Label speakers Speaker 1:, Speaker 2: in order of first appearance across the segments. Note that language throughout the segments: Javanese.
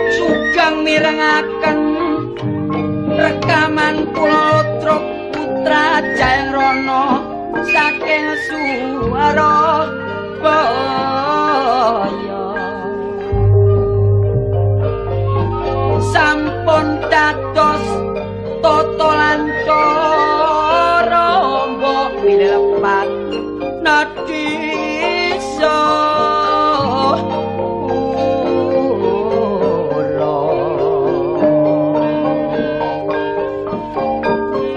Speaker 1: Sugeng mirengaken rekaman kula Ludruk Putra Jayangrana saking Surabaya. Sampun dados tata lan cara mbok bilih lepat nadisa kula.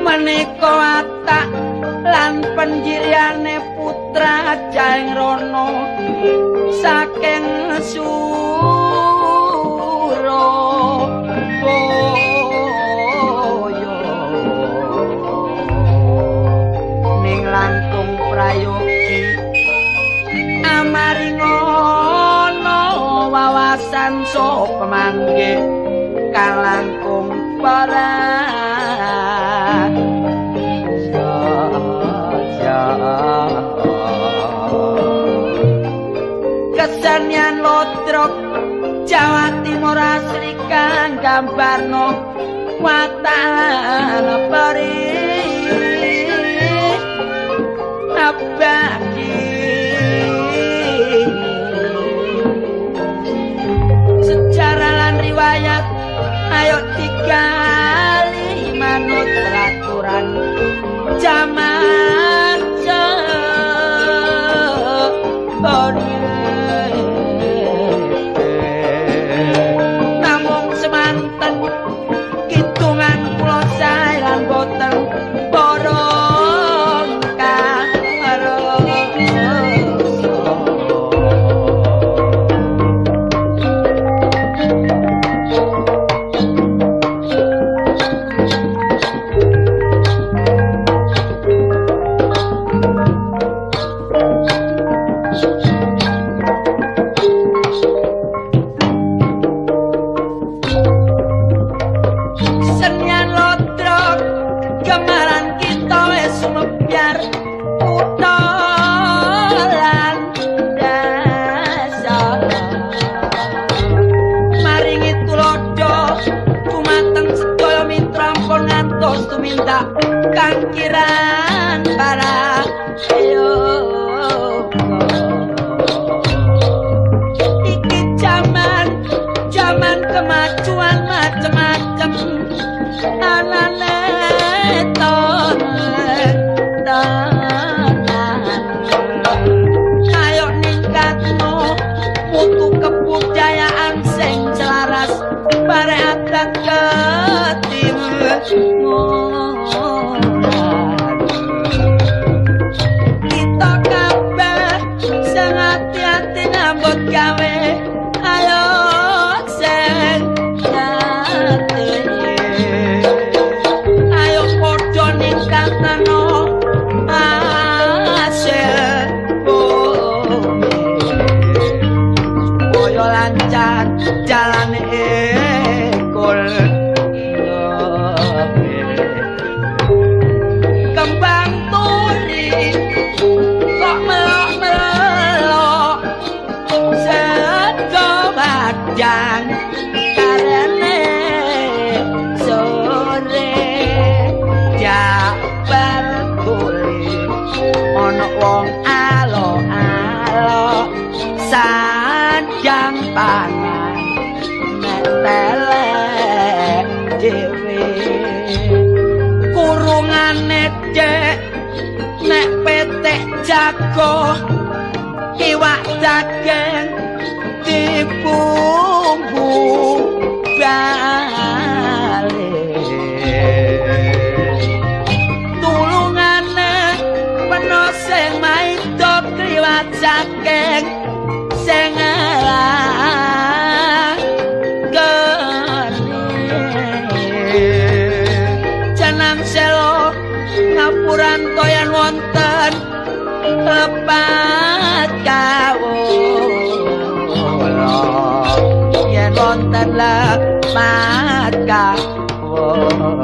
Speaker 1: Menika watak lan penjiliane Putra Jayangrana saking Surabaya. Ning langkung prayogi amaringono wawasan so pemanggih kang langkung para. Kesenian Ludruk Jawa Timur asli kang gambarno watak peri abadi. Sejarah lan riwayat ayo digali manut peraturan jaman namung semanten kidungan kula sae lan boten borong karo. Senian Ludruk gemaran kita wis sumebyar kutha lan desa. Maringi tuladha dumateng sedaya mitra ampun ngantos tumindak kang kirang para yoga. Iki jaman jaman kemajuan macem-macem anane tenan. Ayo ningkatno mutu kebudayaan sing selaras bare adat ketimuran. Kita kabeh sing ati-ati nyambut gawe ayo sing ati. Ayo padha ningkatno hasil bumi supaya lancar jalane ekol. Kembang turi kok melok-melok sego padang karene sore jabar tuli ana wong alo-alo sandang pangan nek telek dhewe kurungane cek nek petek jago iwak daging dibumbu bali tulungane peno sing maida kliwat saking sing kene jenang selo Ngapuranto yen wonten lepat kawula, yen wonten lepat kawula.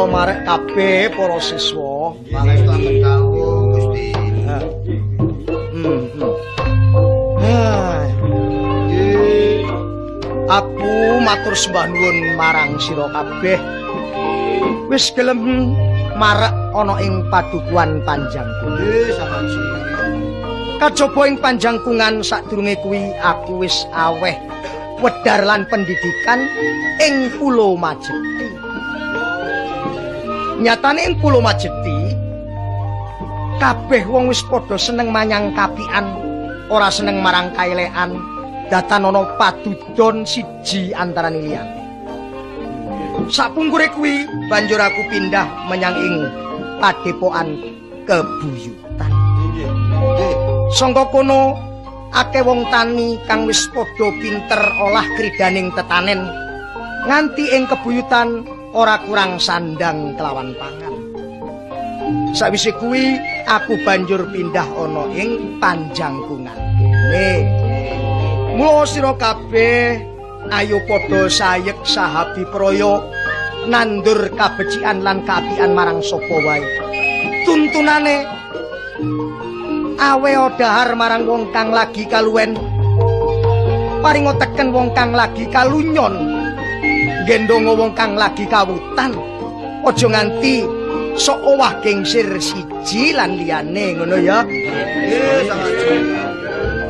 Speaker 2: Marek kabeh para siswa.
Speaker 3: Pangestu dawuh Gusti.
Speaker 2: Aku matur sembah nuwun marang sira kabeh. Wis gelem marek ana ing padukuhan Panjangkungan.
Speaker 3: Nggih, sangaji.
Speaker 2: Kajaba ing Panjangkungan sadurunge kuwi aku wis aweh wedhar lan pendidikan ing Pulo Majeti. Nyatane ing Pulo Majeti kabeh wong wis padha seneng manyang kapian, ora seneng marang kaelekan, datan ana padudon siji antarane liyane. Sapungkure kuwi banjur aku pindah menyang ing padepokan Kebuyutan.
Speaker 3: Nggih.
Speaker 2: Sangka kono akeh wong tani kang wis padha pinter olah kridaning tetanen nganti ing Kebuyutan ora kurang sandang kelawan pangan. Sawise kuwi aku banjur pindah ana ing Panjangkungan kene. Mula sira kabeh ayo padha sayek sahabi praya nandur kabecikan lan kaapian marang sapa wae. Tuntunane awe dahar marang wong kang lagi kaluwen, paringa teken wong kang lagi kalunyon, gendonga wong kang lagi kawutan. Aja nganti sok owah gengsir siji lan liyane, ngono ya.
Speaker 3: Nggih, sangaji.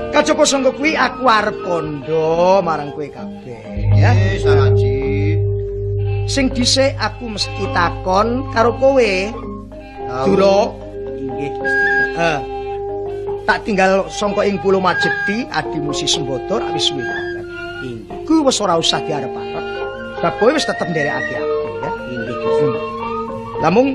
Speaker 2: Kajaba sangka kuwi aku arep kandha marang kowe kabeh ya.
Speaker 3: Nggih, sangaji.
Speaker 2: Sing dhisik aku mesti takon karo kowe. Dura.
Speaker 1: Nggih.
Speaker 2: Heeh. Tak tinggal sangka ing Pulo Majeti adimu si Sembada rak wis suwe banget.
Speaker 1: Inggih.
Speaker 2: Kuwi wis ora usah diarep-arep. Sebab kowe wis tetep nderekake aku ya.
Speaker 1: Inggih, Gusti.
Speaker 2: Namung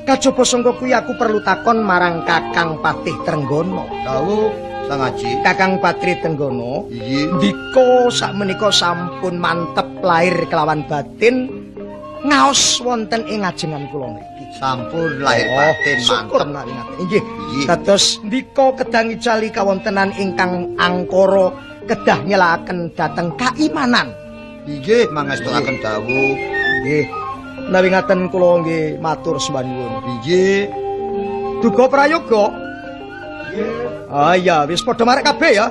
Speaker 2: kajaba sangka kuwi aku perlu takon marang Kakang Patih Trenggono.
Speaker 3: Dawuh sangaji.
Speaker 2: Kakang Patih Trenggono,
Speaker 3: Inggih.
Speaker 2: ndika sakmenika sampun mantep lahir kelawan batin ngaos wonten ing ajengan kula mriki.
Speaker 3: Sampun lahir batin
Speaker 2: syukur
Speaker 3: mantep.
Speaker 2: menawi ngaten. Inggih.
Speaker 3: Inggih.
Speaker 2: Dados ndika kedang icali kawontenan ingkang angkara kedah nyelakaken dhateng kaimanan.
Speaker 3: Inggih, mangestuaken dawuh.
Speaker 2: Nggih. Menawi ngaten kula nggih matur sembah nuwun.
Speaker 3: Inggih.
Speaker 2: Duga prayoga. Nggih. Ah iya, wis padha marek kabeh ya.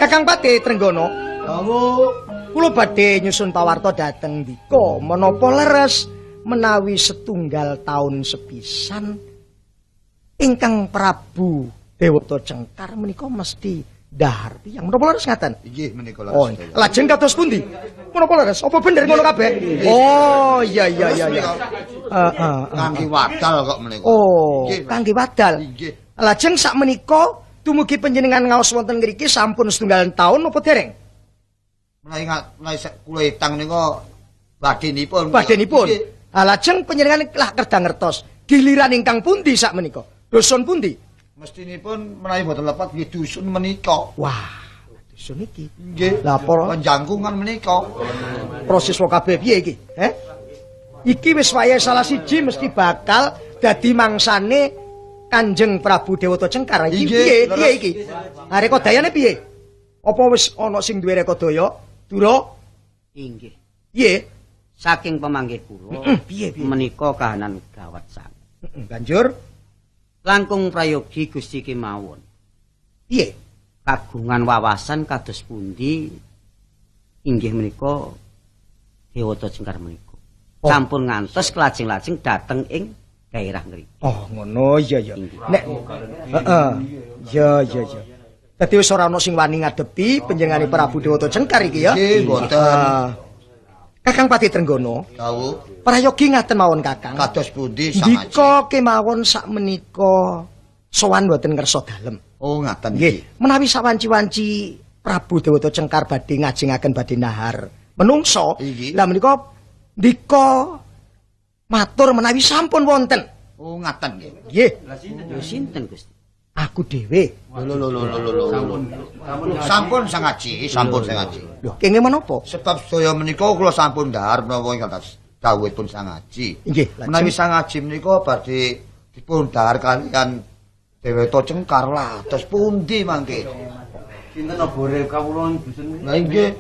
Speaker 2: Kakang Patih Trenggono,
Speaker 3: Dawuh.
Speaker 2: kula badhe nyusun pawarta dhateng ndika menapa leres menawi setunggal taun sepisan ingkang Prabu Dewata Cengkar menika mesti dahar tiyang. Menapa leres ngaten?
Speaker 3: Inggih menika
Speaker 2: Oh,
Speaker 3: leres.
Speaker 2: lajeng kados pundi? Menapa leres? Apa bener ngono kabeh? Oh, iya iya iya iya. Heeh.
Speaker 3: Kangge wadal kok menika.
Speaker 2: Oh,
Speaker 3: Inggih,
Speaker 2: kangge wadal.
Speaker 3: Inggih.
Speaker 2: Lajeng sakmenika dumugi panjenengan ngaos wonten ngriki sampun setunggal taun napa dereng?
Speaker 3: Menawi menawi kula etang nika badhenipun.
Speaker 2: Badhenipun.
Speaker 3: Inggih.
Speaker 2: Ah, lajeng panjenengan lah kerda ngertos giliran ingkang pundi sakmenika? Dusun pundi?
Speaker 3: Mestinipun menawi boten lepat nggih dusun menika.
Speaker 2: Wah, dusun iki.
Speaker 3: Nggih.
Speaker 2: Lah para
Speaker 3: Panjangkungan menika.
Speaker 2: para siswa kabeh piye iki? Heh? Iki wis wayahe salah siji mesti bakal dadi mangsane Kanjeng Prabu Dewata Cengkar. Iki piye? Piye iki? Ha rekodayane piye? Apa wis ana sing duwe rekodaya? Dura?
Speaker 1: Inggih.
Speaker 2: Piye?
Speaker 1: Saking pemanggih kula.
Speaker 2: Piye piye?
Speaker 1: Menika kahanan gawat sanget.
Speaker 2: Banjur
Speaker 1: langkung prayogi Gusti kemawon.
Speaker 2: Piye?
Speaker 1: Kagungan wawasan kados pundi inggih menika Dewata Cengkar menika.
Speaker 2: Oh.
Speaker 1: Sampun ngantos kelajeng-lajeng dateng ing daerah ngriki.
Speaker 2: Oh, ngono iya ya. Nek heeh. Ya ya ya. Dadi wis ora ana sing wani ngadepi panjenengane Prabu Dewata Cengkar iki ya.
Speaker 3: Nggih, mboten.
Speaker 2: Kakang Patih Trenggono.
Speaker 3: Dawuh.
Speaker 2: Prayogi ngaten mawon Kakang.
Speaker 3: Kados pundi Sang Aji?
Speaker 2: Ndika kemawon sakmenika sowan mboten ngersa dalem.
Speaker 3: Oh, ngaten
Speaker 2: nggih. Menawi sawanci-wanci Prabu Dewata Cengkar badhe ngajengaken badhe nahar menungso, lah menika ndika matur menawi sampun wonten.
Speaker 3: Oh, ngaten nggih.
Speaker 2: Nggih.
Speaker 1: Lho sinten Gusti?
Speaker 2: Aku dhewe.
Speaker 3: Lho lho lho lho lho. Sampun Sang Aji, sampun Sang Aji.
Speaker 2: Lho, kenging menapa?
Speaker 3: Sebab sedaya menika kula sampun dhahar menapa ingkang dawuhipun Sang Aji.
Speaker 2: Nggih,
Speaker 3: menawi Sang Aji menika badhe dipun dhahar kaliyan Dewata Cengkar lah, terus pundi mangke?
Speaker 4: Sinten obore kawula ing dusun
Speaker 3: menika? Lah nggih.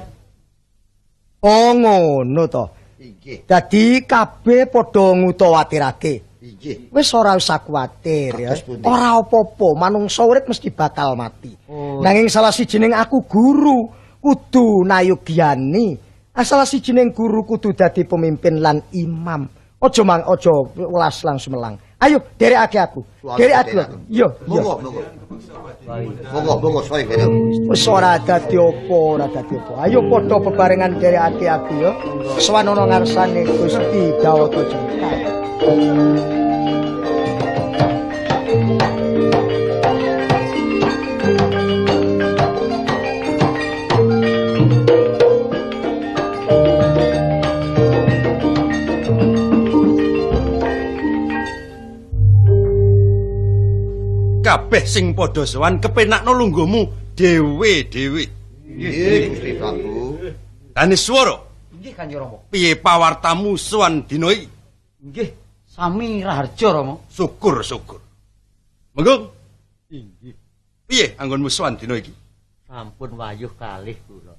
Speaker 2: Oh ngono to.
Speaker 3: Inggih.
Speaker 2: Dadi kabeh padha ngutawatirake.
Speaker 3: Inggih.
Speaker 2: Wis ora usah kuwatir ya. Ora apa-apa, manungsa urip mesti bakal mati.
Speaker 1: Oh.
Speaker 2: Nanging salah sijining aku guru kudu nayogyani. Salah sijining guru kudu dadi pemimpin lan imam. Aja mang aja welas langsung melang. Ayo derekake aku. Derekake aku. Iya,
Speaker 3: monggo, monggo. Monggo, monggo, soe derek.
Speaker 2: Wis ora dadi apa, ora dadi apa. Ayo padha bebarengan derekake aku ya. Sowan ana ngarsane Gusti Dewata Cengkar.
Speaker 5: Kabeh sing padha sowan kepenakno lungguhmu dhewe-dhewe.
Speaker 3: Nggih, Gusti Prabu.
Speaker 5: Daniswara.
Speaker 4: Nggih, Kanjeng Rama.
Speaker 5: Piye pawartamu sowan dina iki?
Speaker 4: Nggih, sami raharja Rama.
Speaker 5: Syukur, syukur. Monggo.
Speaker 4: Inggih.
Speaker 5: Piye anggonmu sowan dina iki?
Speaker 4: Sampun wayuh kalih kula.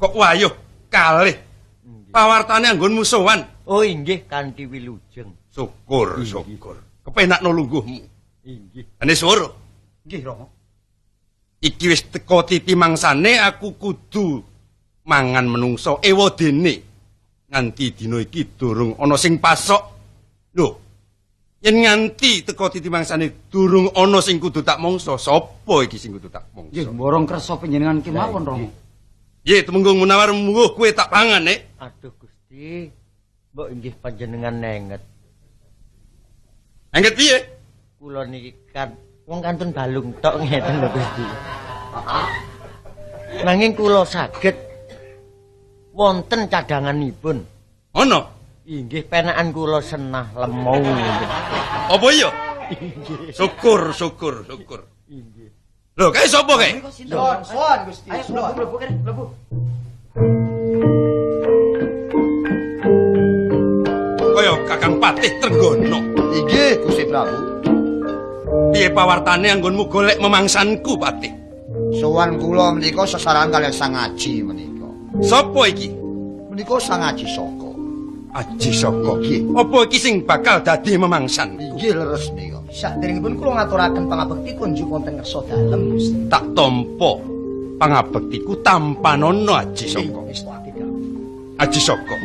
Speaker 5: Kok wayuh kalih? Pawartane anggonmu sowan?
Speaker 4: Oh inggih kanthi wilujeng.
Speaker 5: Syukur, syukur. Kepenakno lungguhmu.
Speaker 4: Inggih.
Speaker 5: Daniswara.
Speaker 4: Nggih, Rama.
Speaker 5: Iki wis teka titi mangsane aku kudu mangan menungso ewadene. Nganti dina iki durung ana sing pasok. Lho. Yen nganti teka titi mangsane durung ana sing kudu tak mangsa, sapa iki sing kudu tak mangsa?
Speaker 4: Nggih, borong kersa panjenengan kemawon, Rama.
Speaker 5: Nggih, Tumenggung Munawar mungguh kowe tak pangan, Nek.
Speaker 4: Aduh Gusti, mbok inggih panjenengan nenget.
Speaker 5: Engget piye?
Speaker 4: Kula niki kan wong kantun balung tok ngeten lho Gusti. Nanging kula saged wonten cadanganipun.
Speaker 5: Ana?
Speaker 4: Inggih, penakan kula senah lemu.
Speaker 5: Apa iya? Inggih. Syukur, syukur, syukur.
Speaker 4: Inggih.
Speaker 5: Lho, kae sapa kae?
Speaker 2: Sowan, sowan Gusti.
Speaker 4: Ayo mlebu kene, mlebu.
Speaker 5: Kaya Kakang Patih Trenggono.
Speaker 3: Inggih, Gusti Prabu.
Speaker 5: Piye pawartane anggonmu golek memangsanku, Patih?
Speaker 3: Sowan kula menika sesarangan kaliyan Sang Aji menika.
Speaker 5: Sapa iki?
Speaker 3: Menika Sang Aji Saka.
Speaker 5: Aji Saka.
Speaker 3: Nggih.
Speaker 5: Apa iki sing bakal dadi memangsanku?
Speaker 3: Inggih leres nika.
Speaker 2: Saderengipun kula ngaturaken pangabekti kunjuk wonten ngersa dalem Gusti.
Speaker 5: Tak tampa pangabektiku tampanana Aji Saka. Aji Saka.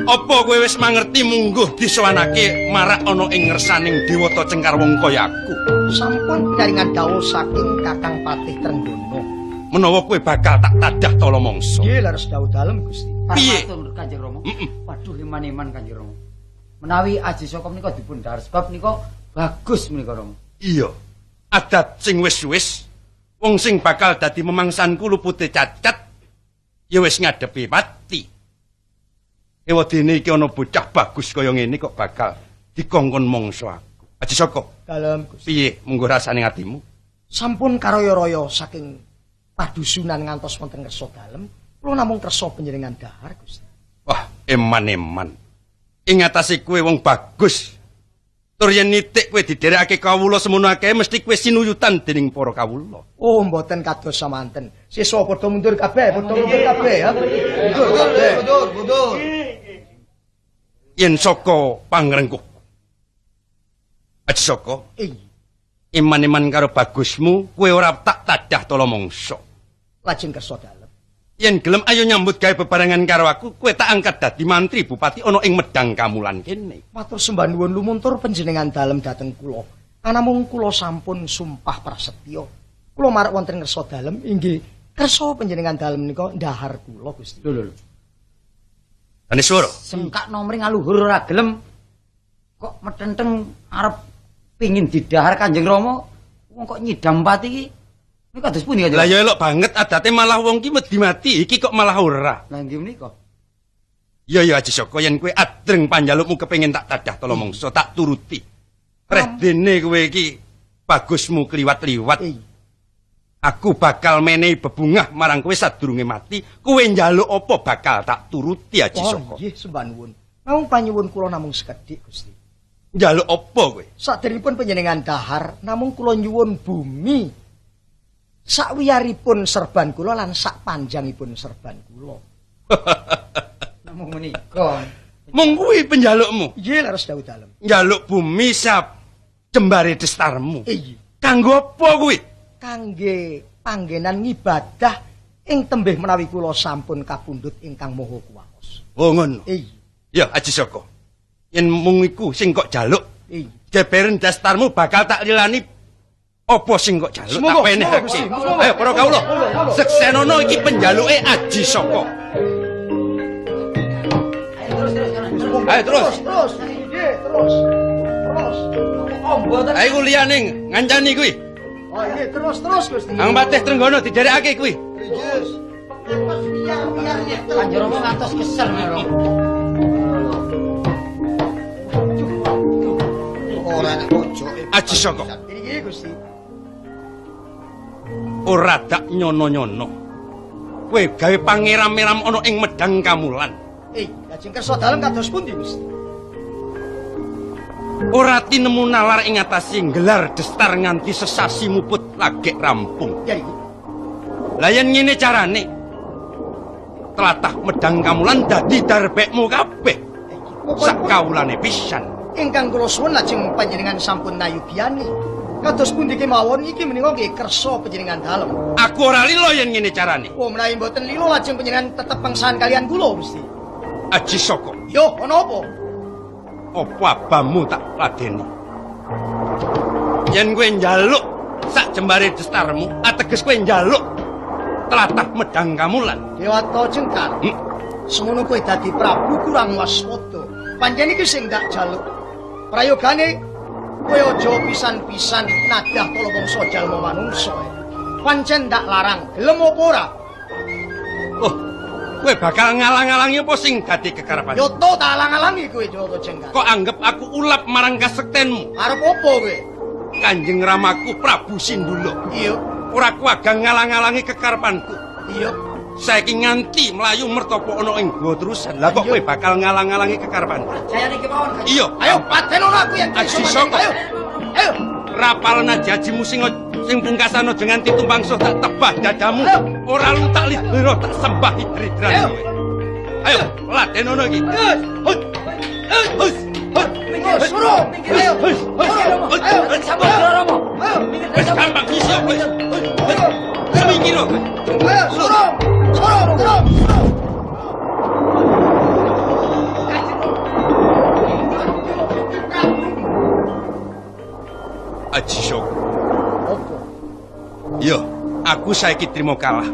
Speaker 5: Apa kowe wis mangerti mungguh disowanake marak ana ing ngersaning Dewata Cengkar wong kaya aku?
Speaker 2: Sampun pinaringan dawuh saking Kakang Patih Trenggono.
Speaker 5: Menawa kowe bakal tak tadah tala mangsa.
Speaker 2: Nggih leres dawuh dalem Gusti.
Speaker 5: Piye?
Speaker 4: Kanjeng Rama? Waduh iman-iman Kanjeng Rama. Menawi Aji Saka menika dipun dhahar sebab menika bagus menika Rama.
Speaker 5: Iya. Adat sing wis-wis wong sing bakal dadi memangsanku lupute cacat ya wis ngadepi pati. Ewadene iki ana bocah bagus kaya ngene kok bakal dikongkon mangsa aku. Aji Saka.
Speaker 2: Dalem Gusti.
Speaker 5: Piye mungguh rasane atimu?
Speaker 2: Sampun karaya-raya saking padusunan ngantos wonten ngersa dalem, kula namung kersa panjenengan dhahar Gusti.
Speaker 5: Wah, eman-eman. Ing atase kowe wong bagus. Tur yen nitik kowe didherekake kawula semono akeh mesti kowe sinuyutan dening para kawula.
Speaker 2: Oh, mboten kados samanten. Siswa padha mundur kabeh, padha mundur kabeh ya. Mundur kabeh.
Speaker 3: Mundur, mundur.
Speaker 5: Yen saka pangrengkuh. Aji Saka,
Speaker 2: Iya,
Speaker 5: iman-iman karo bagusmu kowe ora tak tadah tala mangsa.
Speaker 2: Lajeng kersa dalem.
Speaker 5: Yen gelem ayo nyambut gawe bebarengan karo aku, kowe tak angkat dadi mantri bupati ana ing Medang Kamulan kene.
Speaker 2: Matur sembah nuwun lumuntur panjenengan dalem dhateng kula. Anamung kula sampun sumpah prasetya. Kula marek wonten ngersa dalem inggih kersa panjenengan dalem menika ndahar kula Gusti.
Speaker 4: Lho lho lho.
Speaker 5: Daneswara,
Speaker 4: Sengkak nomri ngaluhur ora gelem. Kok metenteng arep pingin didahar Kanjeng Rama, wong kok nyidam pati iki. Menika kados pundi Kanjeng?
Speaker 5: Lah ya elok banget adate malah wong ki wedi mati, iki kok malah ora.
Speaker 4: Lah nggih menika.
Speaker 5: Ya ya Aji Saka, yen kowe adreng panjalukmu kepengin tak tadah tala mangsa, tak turuti. Reh dene kowe iki bagusmu kliwat-liwat.
Speaker 2: Iya.
Speaker 5: Aku bakal menehi bebungah marang kowe sadurunge mati. Kowe njaluk apa bakal tak turuti Aji
Speaker 2: Oh,
Speaker 5: Saka.
Speaker 2: nggih sembah nuwun. Namung panyuwun kula namung sekedhik Gusti.
Speaker 5: Njaluk apa kowe?
Speaker 2: Saderengipun panjenengan dahar namung kula nyuwun bumi sakwiyaripun serban kula lan sak panjangipun serban kula.
Speaker 4: Namung menika.
Speaker 5: Mung kuwi penjalukmu.
Speaker 2: Nggih leres dawuh dalem.
Speaker 5: Njaluk bumi sap jembare destarmu.
Speaker 2: Iya.
Speaker 5: Kanggo apa kuwi?
Speaker 2: Kangge panggenan ngibadah ing tembih menawi kula sampun kapundhut ingkang maha kuwaos.
Speaker 5: Oh ngono.
Speaker 2: Iya.
Speaker 5: Ya Aji Saka. Yen mung iku sing kok jaluk,
Speaker 2: Iya.
Speaker 5: jeberen dastarmu bakal tak lilani apa sing kok jaluk
Speaker 2: Semoga,
Speaker 5: tak penehake.
Speaker 2: semoga, semoga.
Speaker 5: Ayo para kawula, seksenono iki penjaluke Aji Saka.
Speaker 4: Ayo terus terus terus.
Speaker 5: Ayo terus.
Speaker 2: Terus. Nggih, terus. Terus.
Speaker 4: Ombo to.
Speaker 5: Ayo liyane ngancani kuwi.
Speaker 2: Oh, nggih, terus terus Gusti.
Speaker 5: Ang Patih Trenggono diderekake kuwi.
Speaker 3: Yes.
Speaker 4: Kanjeng Rama ngantos kesel lho.
Speaker 3: Ora nek pojoke.
Speaker 5: Aji Saka.
Speaker 2: Nggih, Gusti.
Speaker 5: Ora dak nyono-nyono. Kowe gawe pangeram-eram ana ing Medang Kamulan.
Speaker 2: Lajeng kersa dalem kados pundi, Gusti?
Speaker 5: Ora tinemu nalar ing atase nggelar destar nganti sesasi muput lagek rampung.
Speaker 2: Ya iki.
Speaker 5: Lah yen ngene carane, tlatah Medang Kamulan dadi darbekmu kabeh. Sak kawulane pisan.
Speaker 2: Ingkang kula suwun lajeng panjenengan sampun nayubiani. Kados pundi kemawon iki menika nggih kersa panjenengan dalem.
Speaker 5: Aku ora lilo yen ngene carane.
Speaker 2: Oh, menawi mboten lilo lajeng panjenengan tetep pangsahan kalian kula, Gusti.
Speaker 5: Aji Saka,
Speaker 2: Yo, ana apa?
Speaker 5: apa abamu tak ladeni? Yen kowe njaluk sak jembare destarmu, ateges kowe njaluk tlatah Medang Kamulan.
Speaker 2: Dewata Jengkar. Semono kowe dadi prabu kurang waspada. Pancen iki sing tak jaluk. Prayogane kowe aja pisan-pisan nadah tala wangsa jalma manungsa. Pancen tak larang, gelem apa ora?
Speaker 5: Oh, kowe bakal ngalang-alangi apa sing dadi kekarepan?
Speaker 2: Yoto tak alang-alangi kowe Dewata Jengkar.
Speaker 5: Kok anggap aku ulap marang kasektenmu?
Speaker 2: Arep apa kowe?
Speaker 5: Kanjeng Ramaku Prabu Sindula.
Speaker 2: Iya,
Speaker 5: Ora kuwagang ngalang-alangi kekarepanku.
Speaker 2: iya.
Speaker 5: Saiki nganti mlayu mertopo ana ing gua terusan. Lah kok kowe bakal ngalang-alangi kekarepanku?
Speaker 4: Jayane kemawon Kanjeng.
Speaker 5: Iya,
Speaker 2: Ayo patenono aku yen
Speaker 5: Aji
Speaker 2: iso
Speaker 5: Saka.
Speaker 2: Ayo. Ayo.
Speaker 5: Rapalna jajimu sing sing pungkasan aja nganti tumpang suh tak tebah dadamu.
Speaker 2: Ayo.
Speaker 5: Ora lu tak lidra tak sembah hidridran
Speaker 2: Ayo.
Speaker 5: kowe. Ayo, ladenono iki. Hut. Hut. Hut.
Speaker 2: Terus, suruh. Ayo.
Speaker 5: Hut. Hut.
Speaker 2: Ayo.
Speaker 5: Hut.
Speaker 4: Sampun Rama.
Speaker 2: Ayo.
Speaker 5: Wis gampang iso wis. Semingkiro kowe.
Speaker 2: Ayo, suruh. Suruh, suruh, suruh.
Speaker 5: Aji Saka.
Speaker 2: Apa?
Speaker 5: Iya, aku saiki trimo kalah.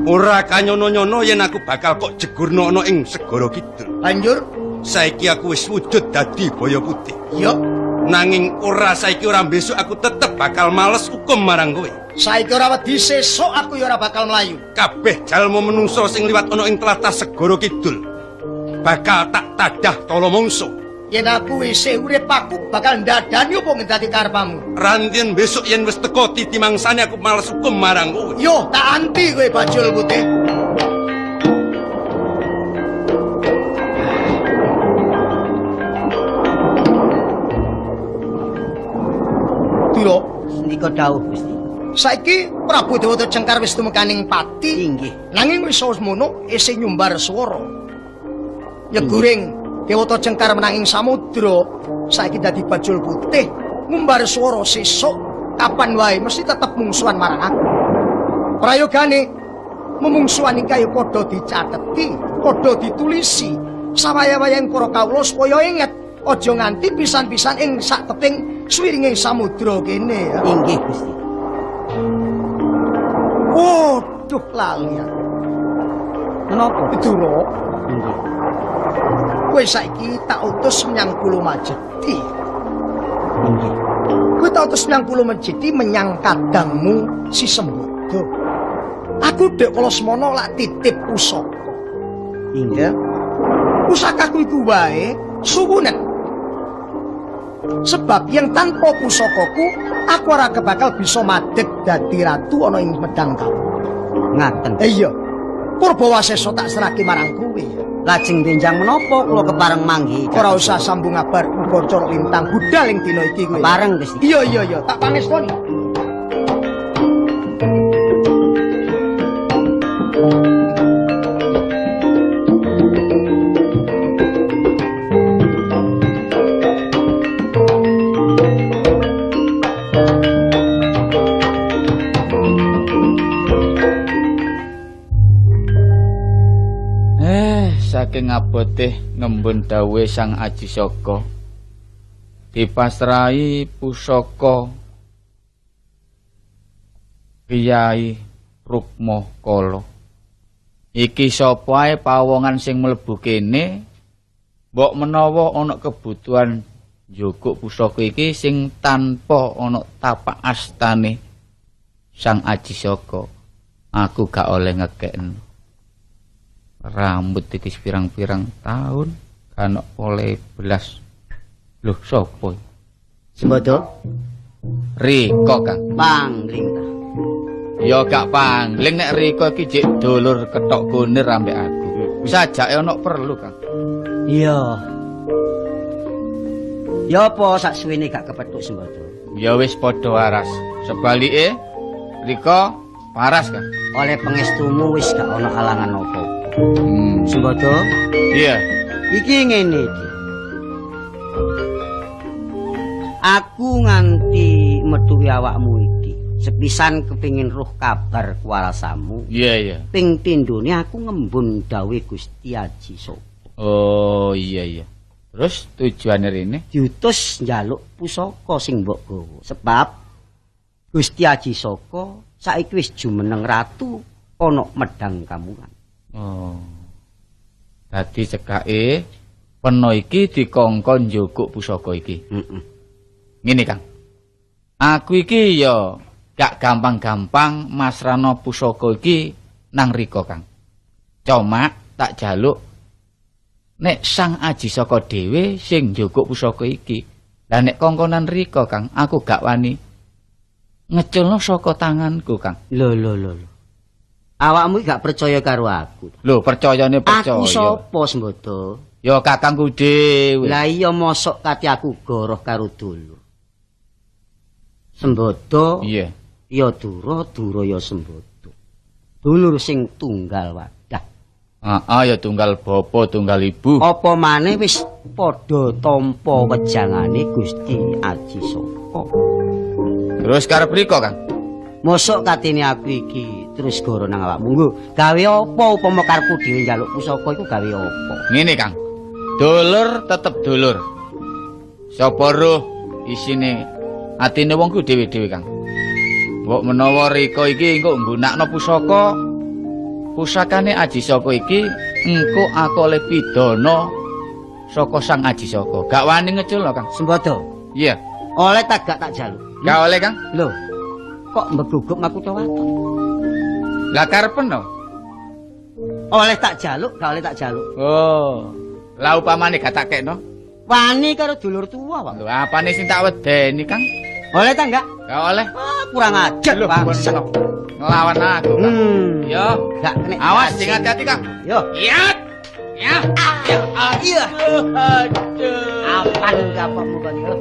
Speaker 5: Ora kanyono-nyono yen aku bakal kok jegurno ana ing segara kidul.
Speaker 2: Banjur,
Speaker 5: Saiki aku wis wujud dadi boyo putih.
Speaker 2: iya.
Speaker 5: Nanging ora saiki ora besok aku tetep bakal males hukum marang kowe.
Speaker 2: Saiki ora wedi sesuk aku ya ora bakal mlayu.
Speaker 5: Kabeh jalma menungso sing liwat ana ing tlatah segara kidul bakal tak tadah tala mangsa.
Speaker 2: Yen aku isih urip aku bakal ndadani apa ngedati karepamu.
Speaker 5: Rantien besok yen wis teko titi mangsane aku males hukum marang kowe.
Speaker 2: Yo, tak anti kowe bajul putih.
Speaker 4: Pangandika dawuh Gusti.
Speaker 2: Saiki Prabu Dewata Cengkar wis tumekaning pati.
Speaker 4: Inggih.
Speaker 2: Nanging wis semono isih nyumbar swara. Nyeguring Dewata Cengkar menanging samudra, saiki dadi bajul putih, ngumbar swara sesuk kapan wae mesti tetep mungsuhan marang aku. Prayogane memungsuhan iki ayo padha dicateti, padha ditulisi. Sawaya-wayang para kawula supaya inget aja nganti pisan-pisan ing sak teping swiringing samudra kene ya.
Speaker 4: Inggih Gusti.
Speaker 2: Waduh lali aku.
Speaker 4: Menapa?
Speaker 2: Dura.
Speaker 4: Inggih.
Speaker 2: Kowe saiki tak utus menyang Pulo Majeti.
Speaker 4: Inggih.
Speaker 2: Kowe tak utus menyang Pulo Majeti menyang kadangmu si Sembodo. Aku dek kala semono lak titip pusaka.
Speaker 4: Inggih.
Speaker 2: Pusakaku iku wae suwunen. Sebab yang tanpa pusakaku aku ora kebakal bisa madeg dadi ratu ana ing Medang Kawula.
Speaker 4: Ngaten.
Speaker 2: Iya. Purbawasesa tak serahke marang kowe.
Speaker 4: Lajeng benjang menapa kula kepareng manggi?
Speaker 2: Ora usah sambung ngabar uga corok lintang budal ing dina iki kowe.
Speaker 4: Kepareng Gusti.
Speaker 2: Iya iya iya, tak pangestoni.
Speaker 6: Saking abote ngembun dawuhe Sang Aji Saka dipasrahi pusaka Kyai Rukma Kala. Iki sapa ae pawongan sing mlebu kene mbok menawa ana kebutuhan njukuk pusaka iki sing tanpa ana tapak astane Sang Aji Saka, aku gak oleh ngekekno. Rambut iki pirang-pirang tahun kan oleh belas. Loh sapa?
Speaker 4: Sembodo.
Speaker 6: Riko Kang.
Speaker 4: Pangling ta.
Speaker 6: Ya gak pangling nek Riko iki jek dulur ketok kunir ambek aku. Sajake ana perlu Kang.
Speaker 4: Iya. Ya apa sak suwene gak kepethuk Sembodo?
Speaker 6: Ya wis padha waras. Sebalike Riko waras Kang.
Speaker 4: Oleh pangestumu wis gak ana alangan apa-apa. Sembodo.
Speaker 6: Iya.
Speaker 4: Iki ngene iki. Aku nganti metuhi awakmu iki. Sepisan kepingin roh kabar kuwarasamu.
Speaker 6: Iya iya.
Speaker 4: Ping pindhone aku ngembun dawuhe Gusti Aji Saka.
Speaker 6: Oh iya iya. Terus tujuane rene?
Speaker 4: Diutus njaluk pusaka sing mbok gawa. Sebab Gusti Aji Saka saiki wis jumeneng ratu ana Medang Kamulan.
Speaker 6: Oh. Dadi cekake peno iki dikongkon njukuk pusaka iki.
Speaker 4: Heeh.
Speaker 6: Ngene Kang. Aku iki ya gak gampang-gampang masrana pusaka iki nang Riko Kang. Cuma tak jaluk nek Sang Aji Saka dhewe sing njukuk pusaka iki. Lah nek kongkonan Riko Kang, aku gak wani ngeculno saka tanganku Kang.
Speaker 4: Lho lho lho. Awakmu gak percaya karo aku.
Speaker 6: Lho, percayane percaya.
Speaker 4: Aku sapa Sembodo?
Speaker 6: Ya kakangku dhewe.
Speaker 4: Lah iya mosok kate aku goroh karo dulur. Sembodo.
Speaker 6: Iya.
Speaker 4: Ya Dura, Dura ya Sembodo. Dulur sing tunggal wadah.
Speaker 6: Heeh, ya tunggal bapa, tunggal ibu.
Speaker 4: Apa maneh wis padha tampa wejangane Gusti Aji Saka.
Speaker 6: Terus karep riko, Kang?
Speaker 4: Mosok katene aku iki terus goro nang awakmu. Nggo, gawe apa upama karepku dhewe njaluk pusaka iku gawe apa?
Speaker 6: Ngene, Kang. Dulur tetep dulur. Sapa roh isine atine wong ku dhewe-dhewe, Kang. Mbok menawa rika iki engko nggunakno pusaka, pusakane Aji Saka iki engko aku oleh pidana saka Sang Aji Saka. Gak wani ngeculno, Kang.
Speaker 4: Sembodo.
Speaker 6: Iya.
Speaker 4: Oleh tak gak tak jaluk?
Speaker 6: Gak oleh, Kang.
Speaker 4: Lho. Kok mbegugup makutha waton?
Speaker 6: Lah karepen no?
Speaker 4: Oleh tak jaluk, gak oleh tak jaluk.
Speaker 6: Oh. Lah upamane gak tak kekno?
Speaker 4: Wani karo dulur tuwa, Pak.
Speaker 6: Lho apane sing tak wedeni, Kang?
Speaker 4: Oleh ta enggak?
Speaker 6: Gak oleh.
Speaker 4: Ah, kurang ajar, bangsat.
Speaker 6: Ngelawan aku, Kang. Yo,
Speaker 4: gak kena.
Speaker 6: Awas sing hati-hati, Kang.
Speaker 4: Yo.
Speaker 6: Iya. Ya. Ya.
Speaker 4: Iya.
Speaker 6: Aduh.
Speaker 4: Apan kapokmu kon yo.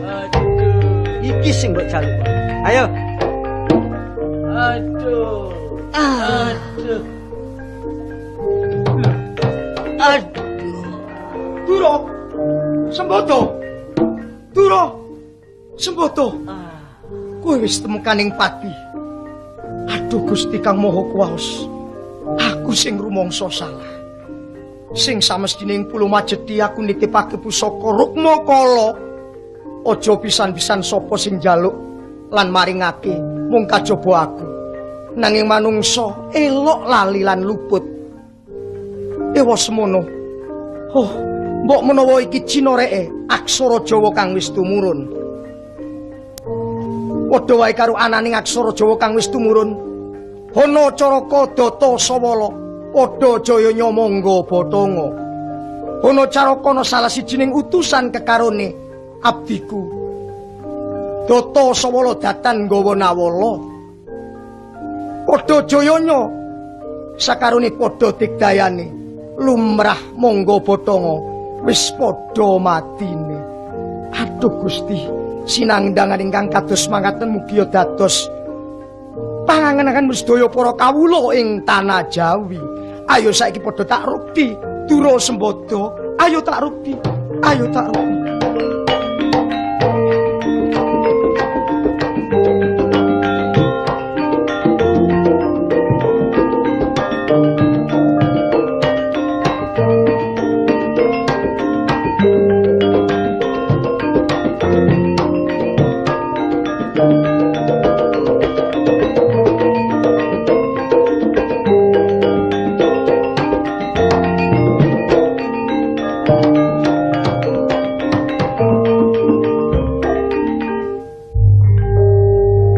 Speaker 6: Aduh.
Speaker 4: Iki sing mbok jaluk. Ayo.
Speaker 1: Aduh. Aduh. Aduh.
Speaker 2: Duro. Sembodo. Duro. Sembodo. Kowe wis temukaning pati. Aduh Gusti Kang Maha Kuwaos. Aku sing rumangsa salah. Sing samestine ing Pulo Majeti aku nitipake pusaka Rukma Kala. Aja pisan-pisan sapa sing njaluk lan maringake mung kajaba aku. Nanging manungsa elok lali lan luput. Ewa semono. Oh, mbok menawa iki cinoreke aksara Jawa kang wis tumurun. Padha wae karo ananing aksara Jawa kang wis tumurun. Hana caraka data sawala, padha jayanya mangga bathanga. Hana caraka ana salah sijining utusan kekarone abdiku. Data sawala datan nggawa nawala. Padha jayanya sakarone padha digdayane. Lumrah mangga bathanga wis padha matine. Aduh Gusti, sinangdangan ingkang kados mangaten mugi dados pangangen-angen sedaya para kawula ing tanah Jawi. Ayo saiki padha tak rukti, Dura Sembodo. Ayo tak rukti, ayo tak rukti.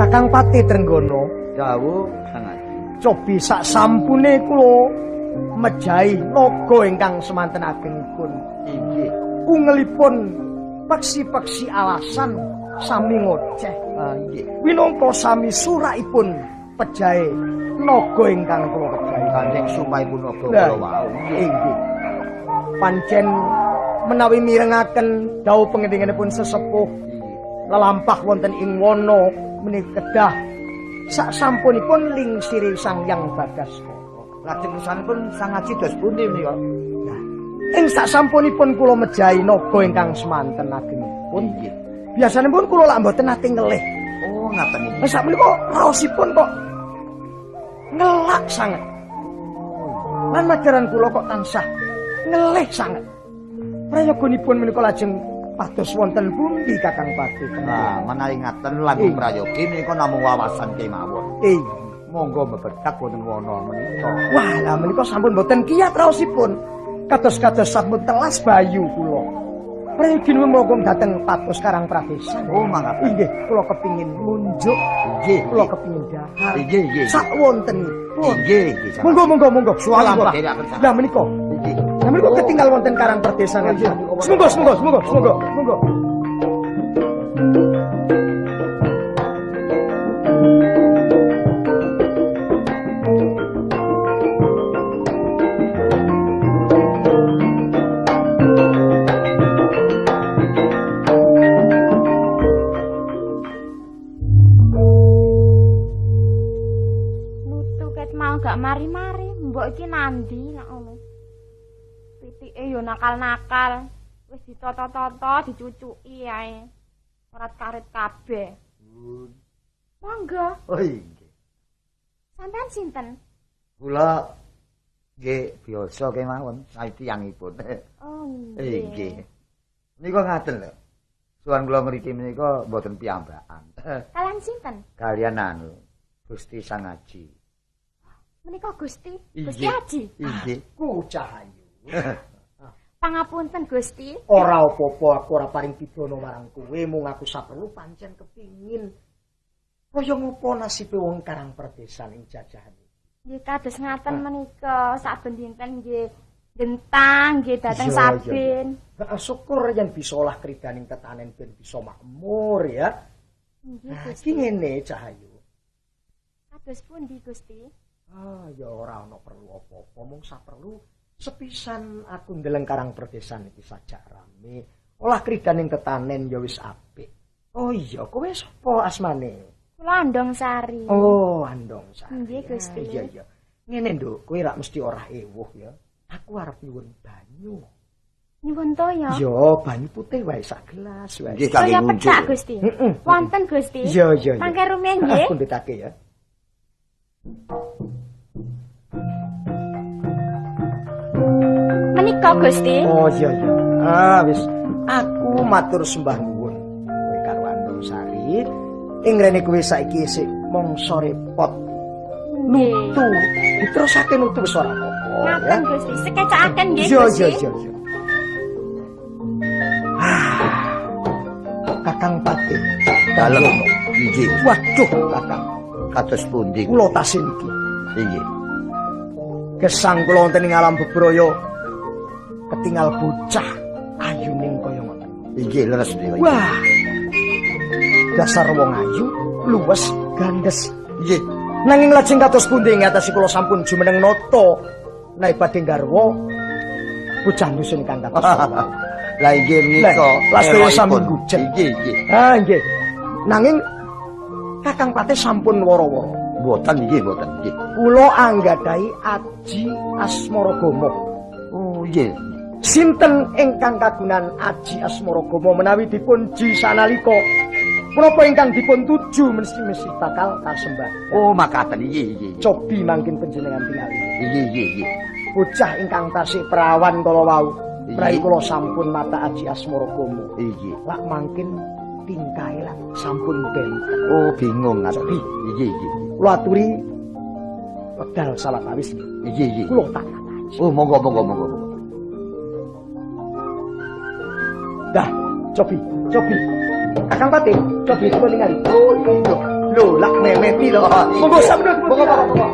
Speaker 2: Kakang Patih Trenggono,
Speaker 3: Dawuh Kang Aji.
Speaker 2: Cobi sak sampune kula mejahi naga ingkang semanten agengipun.
Speaker 3: Inggih.
Speaker 2: Ungelipun peksi-peksi alasan sami ngoceh.
Speaker 3: Ah inggih.
Speaker 2: Winangka sami surakipun pejahe naga ingkang kula pejahi.
Speaker 3: Kanjeng sumahipun naga kula wau.
Speaker 2: Inggih. Pancen menawi mirengaken dawuh pangendinganipun sesepuh lelampah wonten ing wana menika kedah sak sampunipun lingsiri Sang Hyang Bagaskara.
Speaker 3: Lajeng kesanipun Sang Aji dos pundi menika?
Speaker 2: Nah, ing sak sampunipun kula mejahi naga ingkang semanten agengipun.
Speaker 3: Inggih.
Speaker 2: Biasanipun kula lak mboten nate ngelih.
Speaker 3: Oh, ngaten iki.
Speaker 2: Lah sak menika raosipun kok ngelak sanget. Lan majaran kula kok tansah ngelih sanget. Prayoganipun menika lajeng pados wonten pundi Kakang Patih?
Speaker 3: Nah, menawi ngaten langkung prayogi menika namung wawasan kemawon. Monggo mebedhak wonten wana menika.
Speaker 2: Wah, lah menika sampun mboten kiyat raosipun. Kados-kados sampun telas bayu kula. Prayoginipun monggo dhateng pados Karang Pradesan.
Speaker 3: Oh, mangga.
Speaker 2: Inggih, kula kepingin munjuk.
Speaker 3: Inggih,
Speaker 2: kula kepingin dahar.
Speaker 3: Inggih, inggih.
Speaker 2: Sak wontenipun.
Speaker 3: Inggih, inggih.
Speaker 2: Monggo, monggo, monggo.
Speaker 3: Suara.
Speaker 2: Lah menika.
Speaker 3: Inggih.
Speaker 2: Lah menika ketinggal wonten Karang Pradesan. Monggo, monggo, monggo, monggo, monggo.
Speaker 7: Nutu ket mau gak mari-mari, mbok iki nandi nak ngono. Pitike yo nakal-nakal, wis ditata-tata, dicucuki ae. Ora karit kabeh. Monggo.
Speaker 3: Oh inggih.
Speaker 7: Sampeyan sinten?
Speaker 3: Kula nggih biasa kemawon sae tiyangipun.
Speaker 7: Oh nggih.
Speaker 3: Inggih. Menika ngaten lho. Suwan kula mriki menika mboten piyambakan.
Speaker 7: Kalian sinten?
Speaker 3: Kalian anu Gusti Sang Aji.
Speaker 7: Menika Gusti, Gusti Aji.
Speaker 3: Inggih.
Speaker 2: Ku Cahayu.
Speaker 7: Pangapunten Gusti.
Speaker 2: Ora apa-apa, aku ora paring pidana marang kowe, mung aku saperlu pancen kepingin kaya ngopo nasibe wong Karang Pradesan ing jajahan iki.
Speaker 7: Nggih kados ngaten menika saben dinten nggih gentang nggih dateng sabin.
Speaker 2: Heeh, syukur yen bisa olah kridaning tetanen ben bisa makmur ya.
Speaker 7: Nggih
Speaker 2: Gusti.
Speaker 7: Gusti.
Speaker 2: Iki ngene Cahayu.
Speaker 7: Kados pundi Gusti?
Speaker 2: Ah ya ora ana perlu apa-apa, mung saperlu sepisan aku ndeleng Karang Pradesan iki sajak rame. Olah kridaning tetanen ya wis apik. Oh iya, kowe sapa asmane?
Speaker 7: Kula Andong Sari.
Speaker 2: Oh, Andong Sari.
Speaker 7: Nggih, Gusti.
Speaker 2: Iya, iya. Ngene, Nduk, kowe rak mesti ora ewuh ya. Aku arep nyuwun banyu.
Speaker 7: Nyuwun to ya?
Speaker 2: Iya, banyu putih wae sak gelas wae.
Speaker 3: Nggih, kangge
Speaker 7: Toya
Speaker 3: ngunjuk.
Speaker 7: pecak, Gusti.
Speaker 2: Heeh.
Speaker 7: Wonten, Gusti.
Speaker 2: Iya, iya, iya.
Speaker 7: Mangke rumiyin nggih.
Speaker 2: Aku ndetake ya.
Speaker 7: Menika, Gusti.
Speaker 2: Oh, iya, iya. Ah, wis. Aku matur sembah nuwun kowe karo Andong Sari. Ing rene kowe saiki isih mangsa repot.
Speaker 7: Nggih.
Speaker 2: Nutu, diterusake nutu wis ora apa-apa ya.
Speaker 7: Ngaten, Gusti. Sekecakaken nggih,
Speaker 2: Iya,
Speaker 7: Gusti.
Speaker 2: iya, iya, iya. Ah, Kakang Patih.
Speaker 3: Dalem. Nggih.
Speaker 2: Waduh, Kakang.
Speaker 3: Kados pundi?
Speaker 2: Kula tasin iki.
Speaker 3: Nggih.
Speaker 2: Gesang kula wonten ing alam bebraya ketingal bocah ayuning kaya ngoten.
Speaker 3: Nggih, leres niku.
Speaker 2: Wah. Dasar wong ayu, luwes, gandes.
Speaker 3: Nggih.
Speaker 2: Nanging lajeng kados pundi ing atase kula sampun jumeneng nata nek badhe garwa bocah dusun kang kados kula.
Speaker 3: Lah inggih menika
Speaker 2: Lah, sedaya sami
Speaker 3: erokipun.
Speaker 2: gujen.
Speaker 3: Nggih, nggih.
Speaker 2: Ah nggih. Nanging Kakang Patih sampun woro-woro.
Speaker 3: Mboten nggih, mboten nggih.
Speaker 2: Kula anggadhahi aji Asmaragama.
Speaker 3: Oh, nggih.
Speaker 2: Sinten ingkang kagunan aji Asmaragama menawi dipun ji sanalika menapa ingkang dipun tuju mesti-mesti bakal kasembah.
Speaker 3: Oh, makaten nggih, nggih.
Speaker 2: Cobi mangkin panjenengan tingali.
Speaker 3: Nggih, nggih, nggih.
Speaker 2: Bocah ingkang tasih prawan kala wau,
Speaker 3: Nggih.
Speaker 2: prai kula sampun mata aji Asmaragama.
Speaker 3: Nggih.
Speaker 2: Lak mangkin tingkahe lak sampun benten.
Speaker 3: Oh, bingung ngaten.
Speaker 2: Cobi.
Speaker 3: Nggih, nggih.
Speaker 2: Kula aturi wekdal sawetawis nggih.
Speaker 3: Nggih, nggih.
Speaker 2: Kula tak kataji.
Speaker 3: Oh, monggo, monggo, monggo. monggo.
Speaker 2: Dah, cobi, cobi. Kakang Patih, cobi kula ningali. Oh, iya. Lho, lak memeti lho. Monggo sampeyan, monggo, monggo, monggo.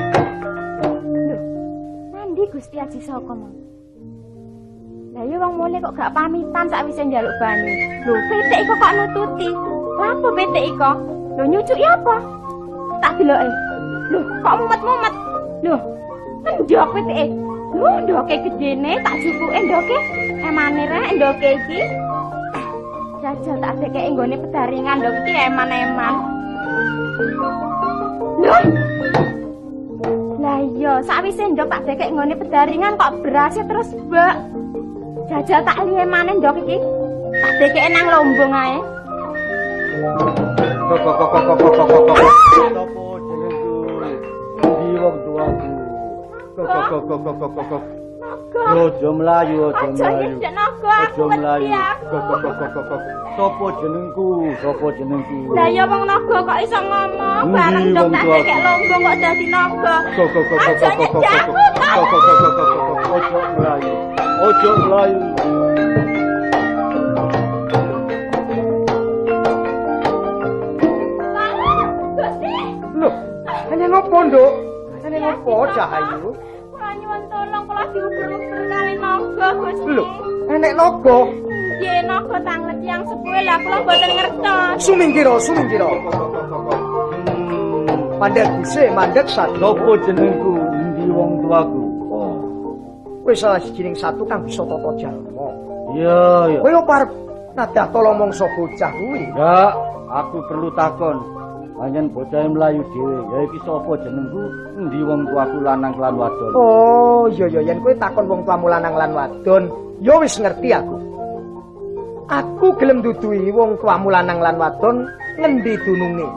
Speaker 7: Lho, nandi Gusti Aji Saka mau? Lah ya wong mule kok gak pamitan sakwise njaluk banyu. Lho, pitik iko kok nututi. Lapo pitik iko? Lho nyucuki apa? Tak deloke. Lho, kok mumet-mumet. Lho, endhok pitike. Lho, ndoke gedene tak jupuke ndoke. Emane rek ndoke iki. Jajal tak dekeke nggone pedaringan ndok iki eman-eman. Lho, lah iya, sakwise ndok tak dekek nggone pedaringan kok berasnya terus bak. Jajal tak liye maneh ndok iki. Tak dekeke nang lombong ae.
Speaker 8: Kok kok kok kok kok kok kok. Sopo jenengku? Endi wong tuaku? Kok kok kok kok kok kok kok.
Speaker 7: Naga.
Speaker 8: Aja mlayu, aja
Speaker 7: Aja
Speaker 8: mlayu.
Speaker 7: nyedek naga, aku
Speaker 8: Aja
Speaker 7: wedi
Speaker 8: mlayu.
Speaker 7: aku.
Speaker 8: Kok kok kok kok kok. Sopo jenengku? Sopo jenengku?
Speaker 7: Lah iya wong naga kok iso ngomong,
Speaker 8: Endi
Speaker 7: bareng ndok
Speaker 8: wong
Speaker 7: tak
Speaker 8: tuaku?
Speaker 7: dekek lombong kok dadi naga.
Speaker 8: Kok kok kok kok
Speaker 7: Aja
Speaker 8: kok kok
Speaker 7: nyedek
Speaker 8: kok.
Speaker 7: aku.
Speaker 8: Kok kok kok kok kok kok. Aja mlayu. Aja mlayu.
Speaker 7: Gusti.
Speaker 2: Lho, hanya ngopo, Nduk? Hanya ngopo, Cahayu?
Speaker 7: Kula nyuwun tolong kula diuber-uber kali naga, Gusti.
Speaker 2: Lho, enek naga.
Speaker 7: Nggih, naga tanglet tiyang sepuhe lah kula mboten ngertos.
Speaker 2: Sumingkira, sumingkira. Mandek guse, mandek satu.
Speaker 8: Sopo jenengku? Endi wong tuaku?
Speaker 2: Oh. Kowe salah sijining satu kang bisa tata jalma.
Speaker 8: Iya, iya.
Speaker 2: Kowe opo arep nadah tolong mangsa bocah kuwi?
Speaker 8: Enggak, aku perlu takon. Pancen bocahe mlayu dhewe. Ya iki sapa jenengku? Endi wong tuaku lanang lan wadon?
Speaker 2: Oh, iya iya yen kowe takon wong tuamu lanang lan wadon, ya wis ngerti aku. Aku gelem duduhi wong tuamu lanang lan wadon ngendi dununge.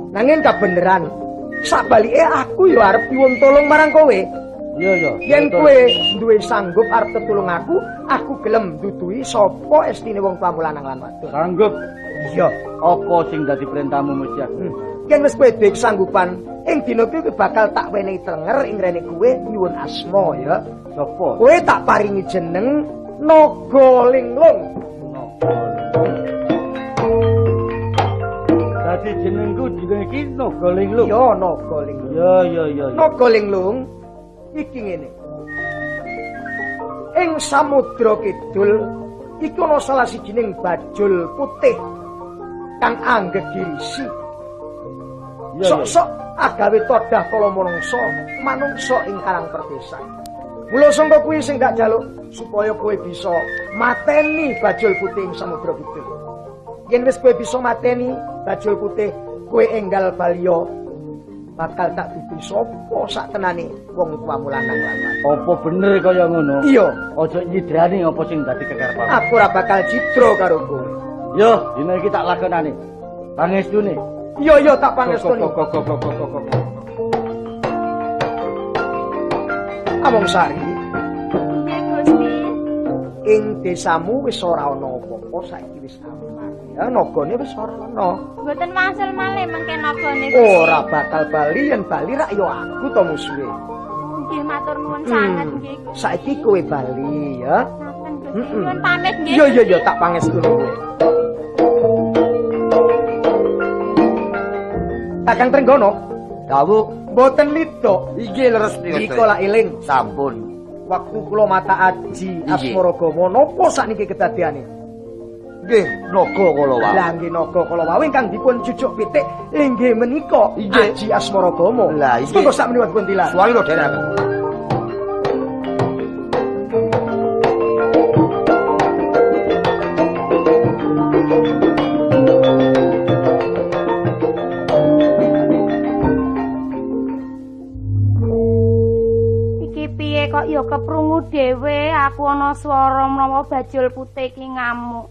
Speaker 2: Nanging kabeneran, sabalike aku ya arep nyuwun tolong marang kowe.
Speaker 8: Iya iya.
Speaker 2: Yen kowe duwe sanggup arep tetulung aku, aku gelem duduhi sapa estine wong tuamu lanang lan wadon.
Speaker 8: Sanggup.
Speaker 2: Iya.
Speaker 8: Apa sing dadi perintahmu mesti aku?
Speaker 2: Yen wis kowe duwe kesanggupan, ing dina kuwi bakal tak wenehi tenger ing rene kowe nyuwun asma ya.
Speaker 8: Sapa?
Speaker 2: Kowe tak paringi jeneng Naga Linglung.
Speaker 8: Naga. Dadi jenengku dina iki Naga Linglung.
Speaker 2: Iya, Naga Linglung.
Speaker 8: Iya iya iya.
Speaker 2: Naga Linglung iki ngene. Ing Samudra Kidul iki ana salah sijining bajul putih kang anggegirisi.
Speaker 8: Iya,
Speaker 2: Sok-sok agawe todah kala manungsa, manungsa ing karang perdesan. Mula sangka kuwi sing tak jaluk supaya kowe bisa mateni Bajul Putih ing Samudra Kidul. Yen wis kowe bisa mateni Bajul Putih, kowe enggal baliya bakal tak dudu sapa sak tenane wong tuamu lanang lan wadon.
Speaker 8: Apa bener kaya ngono?
Speaker 2: Iya.
Speaker 8: Aja nyidrani apa sing dadi kekarepanmu.
Speaker 2: Aku ora bakal cidra karo kowe.
Speaker 8: Yo, dina iki tak lakonane. Pangestune.
Speaker 2: Iya, iya tak pangestune.
Speaker 8: Kok.
Speaker 2: Among Sari,
Speaker 7: Nggih Gusti.
Speaker 2: ing desamu wis ora ana apa-apa, saiki wis aman. Ya nagane wis ora ana.
Speaker 7: Mboten wangsul malih mengke nagane Gusti.
Speaker 2: Ora bakal bali, yen bali rak ya aku to musuhe.
Speaker 7: Nggih matur nuwun sanget nggih Gusti.
Speaker 2: Saiki kowe bali ya.
Speaker 7: Ngaten Gusti. Nyuwun pamit nggih.
Speaker 2: Iya iya iya tak pangestune kowe. Kakang Trenggono,
Speaker 3: Dawuh,
Speaker 2: mboten lidok.
Speaker 3: inggih leres niku.
Speaker 2: Iko lak eling
Speaker 3: Sampun.
Speaker 2: waktu kula mata aji Asmaragama napa sakniki kedadeane?
Speaker 3: Nggih, naga kala wau.
Speaker 2: Lah nggih naga kala wau ingkang dipun jujuk pitik inggih menika aji Asmaragama.
Speaker 3: Lah inggih.
Speaker 2: Monggo sak menika dipun tilar.
Speaker 3: Suwari lho derek.
Speaker 7: Iki piye kok ya keprungu dhewe aku ana swara menawa Bajul Putih iki ngamuk.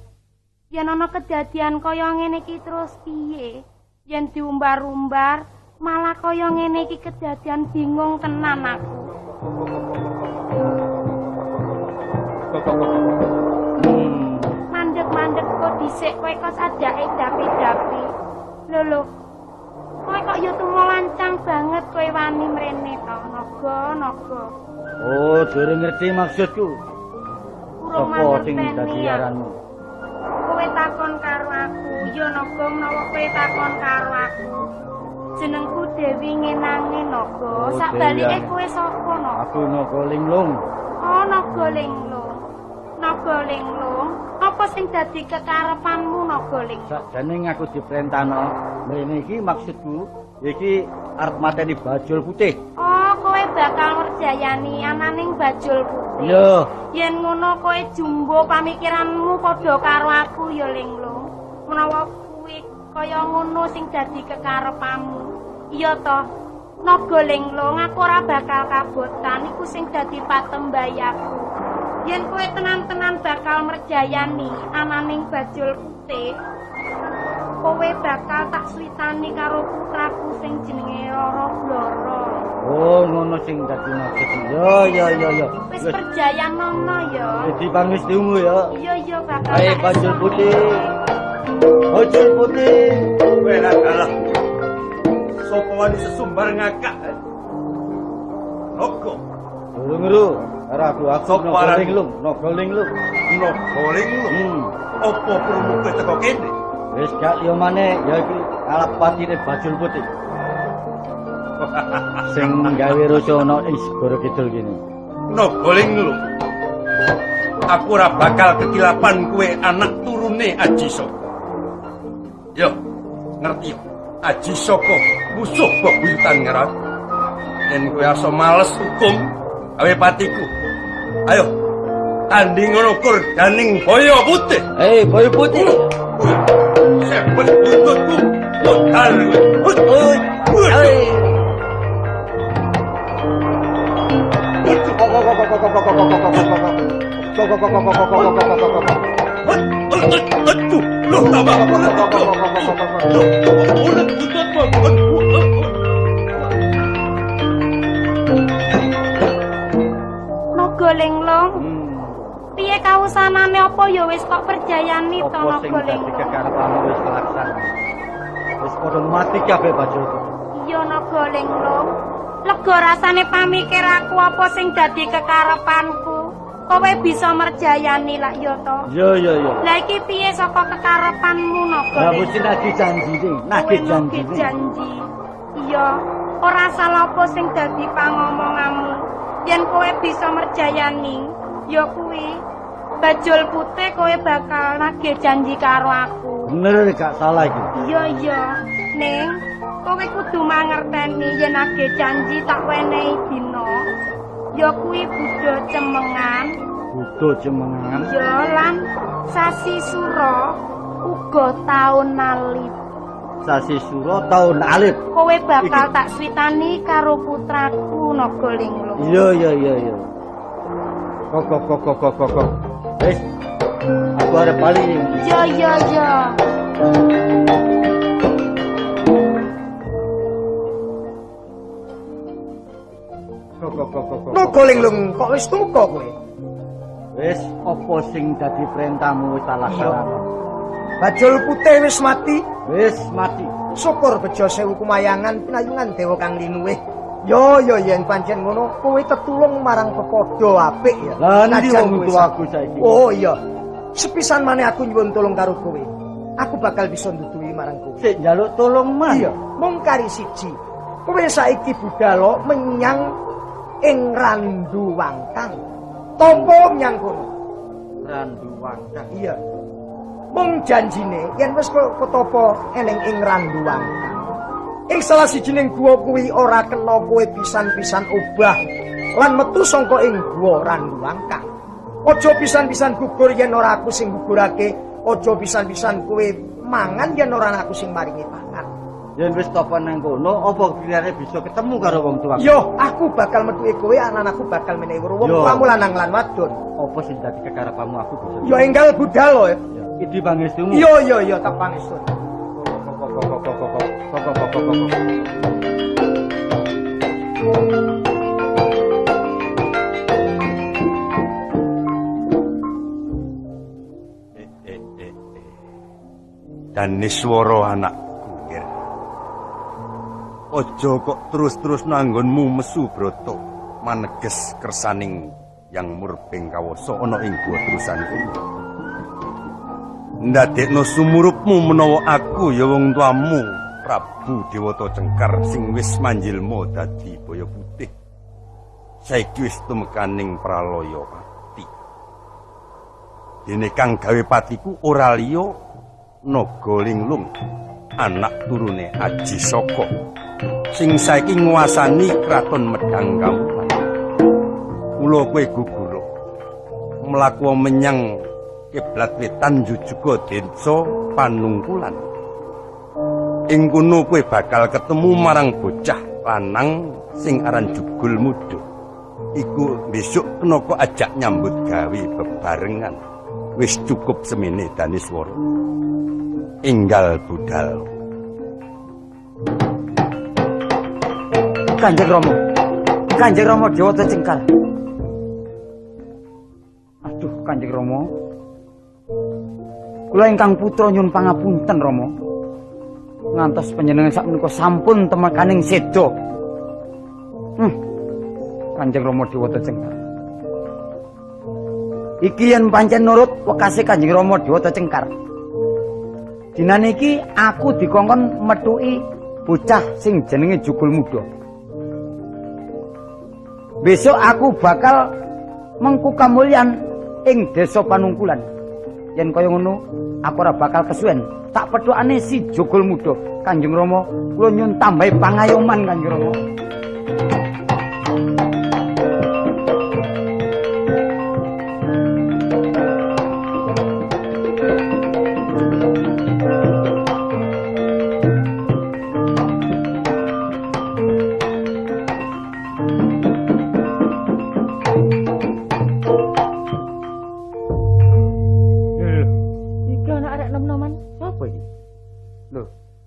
Speaker 7: Yen ana kedadian kaya ngene iki terus piye? Yen diumbar-umbar malah kaya ngene iki kedadian bingung tenan aku. Mandek-mandek kok dhisik kowe kok sajake dapi-dapi. Lho lho. Kowe kok ya tumolancang banget kowe wani mrene to, naga, naga.
Speaker 8: Oh, durung ngerti maksudku.
Speaker 7: Urung
Speaker 8: Sapa sing
Speaker 7: mangerteni
Speaker 8: dadi
Speaker 7: aku.
Speaker 8: aranmu?
Speaker 7: Kowe takon karo aku, ya naga menawa kowe takon karo aku. Jenengku Dewi Ngenange naga.
Speaker 8: Oh,
Speaker 7: Sak
Speaker 8: Dewi
Speaker 7: balike
Speaker 8: Ange.
Speaker 7: kowe sapa naga?
Speaker 8: Aku naga linglung.
Speaker 7: Oh, naga linglung. Naga linglung, apa sing dadi kekarepanmu naga linglung?
Speaker 8: Sakjane aku diperintahno mrene iki maksudku iki arep mateni Bajul Putih.
Speaker 7: Oh, kowe bakal ngerjayani ananing Bajul Putih.
Speaker 8: Iya.
Speaker 7: Yen ngono kowe jumbo pamikiranmu padha karo aku ya Linglung. Menawa kuwi kaya ngono sing dadi kekarepanmu. Iya toh. Naga Linglung, aku ora bakal kabotan iku sing dadi patembayaku. Yen kowe tenan-tenan bakal merjayani ananing Bajul Putih, kowe bakal tak suwitani karo putraku sing jenenge Rara Blora.
Speaker 8: Oh, ngono sing dadi maksud. Ya ya ya ya.
Speaker 7: Wis perjayanono ya.
Speaker 8: Dadi pangestumu ya.
Speaker 7: Iya iya bakal.
Speaker 8: Ayo
Speaker 7: tak
Speaker 8: Bajul
Speaker 7: esoni.
Speaker 8: Putih. Bajul Putih.
Speaker 5: Kowe kalah. Sopo wani sesumbar ngakak? Naga,
Speaker 8: Durung ngeru. Karo aku aku
Speaker 5: Sapa
Speaker 8: naga
Speaker 5: aranmu?
Speaker 8: linglung, naga linglung.
Speaker 5: naga linglung. Apa perlu kowe teko kene?
Speaker 8: Wis gak liya maneh ya iki alap patine Bajul Putih. Sing gawe rusuh ana ing Segara Kidul kene.
Speaker 5: Naga linglung. Aku ora bakal kekilapan kowe anak turune Aji Saka. Yo, ngerti yo. Aji Saka musuh bebuyutan karo aku. Yen kowe aso males hukum gawe patiku. Ayo, tanding ngono kur daning boyo putih.
Speaker 8: Hei, Boyo Putih.
Speaker 5: Sebet buntutku, modal kowe. Hut, hut. Aduh, loh tambah. Loh, ulet buntutmu.
Speaker 7: Naga Linglung, piye kawusanane apa ya wis kok perjayani to
Speaker 8: Apa sing
Speaker 7: Naga
Speaker 8: dadi
Speaker 7: Linglung?
Speaker 8: kekarepanmu wis kelaksana. Wis padha mati kabeh Bajul Putih.
Speaker 7: Iya Naga Linglung. Lega rasane pamikir aku apa sing dadi kekarepanku. Kowe bisa merjayani lak ya to.
Speaker 8: Iya iya iya.
Speaker 7: Lah iki piye saka kekarepanmu Naga
Speaker 8: Lah
Speaker 7: Linglung?
Speaker 8: mesti nagih janjine, nagih
Speaker 7: Kowe nagih
Speaker 8: janjine.
Speaker 7: janji. Iya, ora salah apa sing dadi pangomonganmu. Yen kowe bisa merjayani, ya kuwi Bajul Putih kowe bakal nagih janji karo aku.
Speaker 8: Bener gak salah iki.
Speaker 7: Iya iya, Ning, kowe kudu mangerteni yen nagih janji tak wenehi dina. Ya kuwi Buddha Cemengan.
Speaker 8: Buddha Cemengan.
Speaker 7: Ya lan sasi Sura uga taun Alif.
Speaker 8: Sasi Sura taun Alif.
Speaker 7: Kowe bakal tak switani karo putraku Naga Linglung.
Speaker 8: Iya iya iya iya. Kok kok kok kok kok kok. Wis. Aku arep bali.
Speaker 7: Ya ya ya.
Speaker 8: Kok kok kok kok.
Speaker 2: Naga Linglung kok wis tumeka kowe?
Speaker 8: Wis apa sing dadi perintahmu wis tak laksanakno.
Speaker 2: Bajul putih wis mati.
Speaker 8: Wis mati.
Speaker 2: Syukur bejo sewu kumayangan pinayungan dewa kang linuwih. Yo yo yen pancen ngono kowe tetulung marang pepadha apik ya.
Speaker 8: Lah endi wong tuaku saiki?
Speaker 2: Oh iya. Sepisan maneh aku nyuwun tulung karo kowe. Aku bakal bisa nduduhi marang kowe.
Speaker 8: Sik njaluk tulung man.
Speaker 2: Iya, mung kari siji. Kowe saiki budhalo menyang ing Randu Wangkang. Topo menyang kono.
Speaker 8: Randu Wangkang.
Speaker 2: Iya. Mung janjine yen wis ketopo eneng ing Randu Wangkang. Ing salah sijining guwa kuwi ora kena kowe pisan-pisan obah lan metu saka ing guwa Randu Wangkang. Aja pisan-pisan gugur yen ora aku sing gugurake, aja pisan-pisan kowe mangan yen ora aku sing maringi pangan.
Speaker 8: Yen wis topo nang kono, apa kirane bisa ketemu karo wong tuaku?
Speaker 2: Yo, aku bakal metuki kowe, anak-anakku bakal menehi weruh wong tuamu lanang lan wadon.
Speaker 8: Apa sing dadi kekarepanmu aku bisa?
Speaker 2: Yo enggal budal lho.
Speaker 8: Iki pangestumu.
Speaker 2: Iya iya iya tak pangestu.
Speaker 8: Kok kok kok kok kok kok kok kok kok.
Speaker 5: Daniswara anakku nggih. Aja kok terus-terus nanggonmu mesu brata maneges kersaning Yang Murbeng Kawasa ana ing gua terusan kuwi. Ndadekno sumurupmu menawa aku ya wong tuamu Prabu Dewata Cengkar sing wis manjilma dadi boyo putih. Saiki wis tumekaning pralaya pati. Dene kang gawe patiku ora liya Naga Linglung, anak turune Aji Saka sing saiki nguasani kraton Medang Kamulan. Mula kowe gugur mlaku menyang kiblat wetan jujuga desa Panungkulan. Ing kono kowe bakal ketemu marang bocah lanang sing aran Jugul Muda. Iku besok kena kok ajak nyambut gawe bebarengan. Wis cukup semene Daniswara. Enggal budal.
Speaker 4: Kanjeng Rama. Kanjeng Rama Dewata Cengkar. Aduh Kanjeng Rama. Kula ingkang putra nyuwun pangapunten Rama. Ngantos panjenengan sakmenika sampun temekaning seda. Kanjeng Rama Dewata Cengkar. Iki yen pancen nurut wekase Kanjeng Rama Dewata Cengkar. Dinane iki aku dikongkon methuki bocah sing jenenge Jugul Muda. Besok aku bakal mengku kamulyan ing desa Panungkulan. Yen kaya ngono, aku ora bakal kesuwen. Tak pethukane si Jugul Muda. Kanjeng Rama, kula nyuwun tambahi pangayoman Kanjeng Rama.